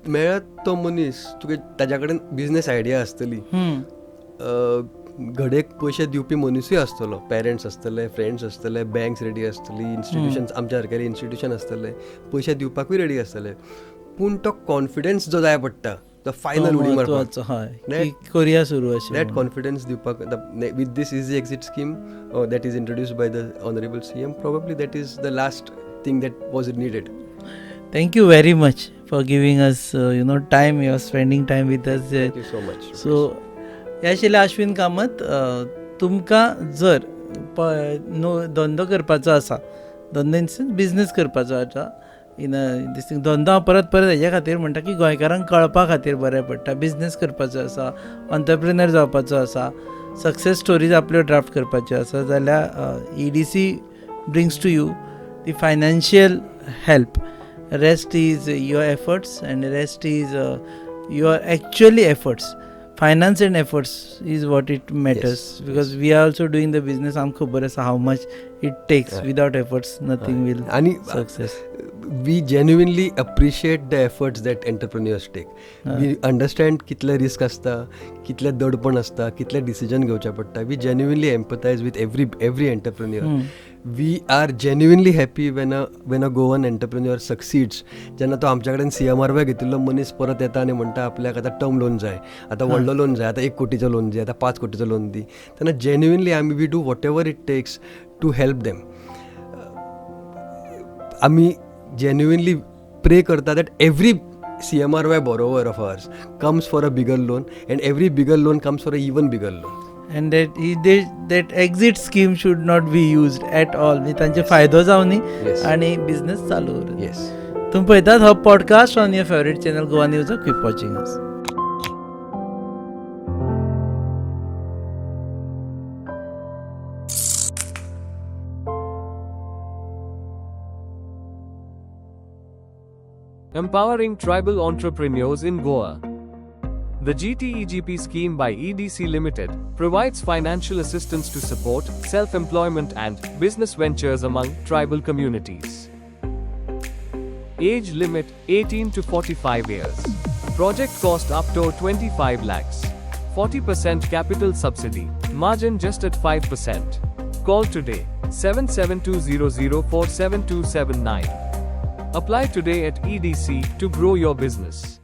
मेळत तो मनीस तुका ताज्या कडेन बिजनेस आयडिया आसतली, घडयेक पयशे दिवपी मनिसूय आसतलो, पेरंट्स आसतले, फ्रेंड्स आसतले, बँक्स रेडी आसतली, इन्स्टिट्युशन्स आमच्या सारकेले इन्स्टिट्युशन आसतले, पयशे दिवपाकूय रेडी आसतले, पूण तो कॉन्फिडन्स जो जाय पडटा तो फायनल उडी मारपाक, हय, कोरिया सुरू अशें that confidence दिवपाक with this easy exit scheme that is introduced by the honourable CM, probably that is the last thing that was needed. Thank you very much for giving us time, you are spending time with us. Thank you so much. So हे आशिल्ले आश्विन कामत. तुमकां जर धंदो करपाचो आसा, धंदो in sense business करपाचो आसा, इन दीस थिंग, धंदो हांव परत परत हेज्या खातीर म्हणटा की गोंयकारांक कळपा खातीर बरें पडटा. बिजनेस करपाचो आसा, एंटरप्रेन्योर जावपाचो आसा, सक्सेस स्टोरीज आपल्यो ड्राफ्ट करपाच्यो आसा जाल्यार EDC brings to you the financial help. Rest is your efforts and rest is your actually efforts. Finance and efforts is what it matters. Yes, because yes. We are also doing the business. आमकां खबर आसा how much it takes. Without efforts nothing will आनी success. We genuinely appreciate the efforts that entrepreneurs take. We understand कितले risk आसता, कितले दडपण आसता, कितले डिसिजन घेवचे पडटा. We genuinely empathize with every entrepreneur. We are genuinely happy when a Goan entrepreneur succeeds. जेन्ना तो आमच्या कडेन CMRY घेतिल्लो मनीस परत येता आनी म्हणटा आपल्याक आतां टर्म लोन जाय, आतां व्हडलो लोन जाय, आतां 1 कोटीचो लोन दी, आतां 5 कोटीचो लोन दी, तेन्ना जेन्युइनली आमी we do whatever it takes to help them. आमी जेन्युइनली प्रे करता that every CMRY borrower of ours comes for a bigger loan and every bigger loan comes for a even bigger loan. And that exit scheme should not be used at all. म्हणजे तांचे फायदो जावनी आनी business चालू उरूं. येस. तुमी पळयतात हो podcast on your favourite channel Goa news. Keep watching us. Empowering tribal entrepreneurs in Goa. The GTEGP scheme by EDC Limited provides financial assistance to support self-employment and business ventures among tribal communities. Age limit 18 to 45 years. Project cost up to 25 lakhs. 40% capital subsidy. Margin just at 5%. Call today 7720047279. Apply today at EDC to grow your business.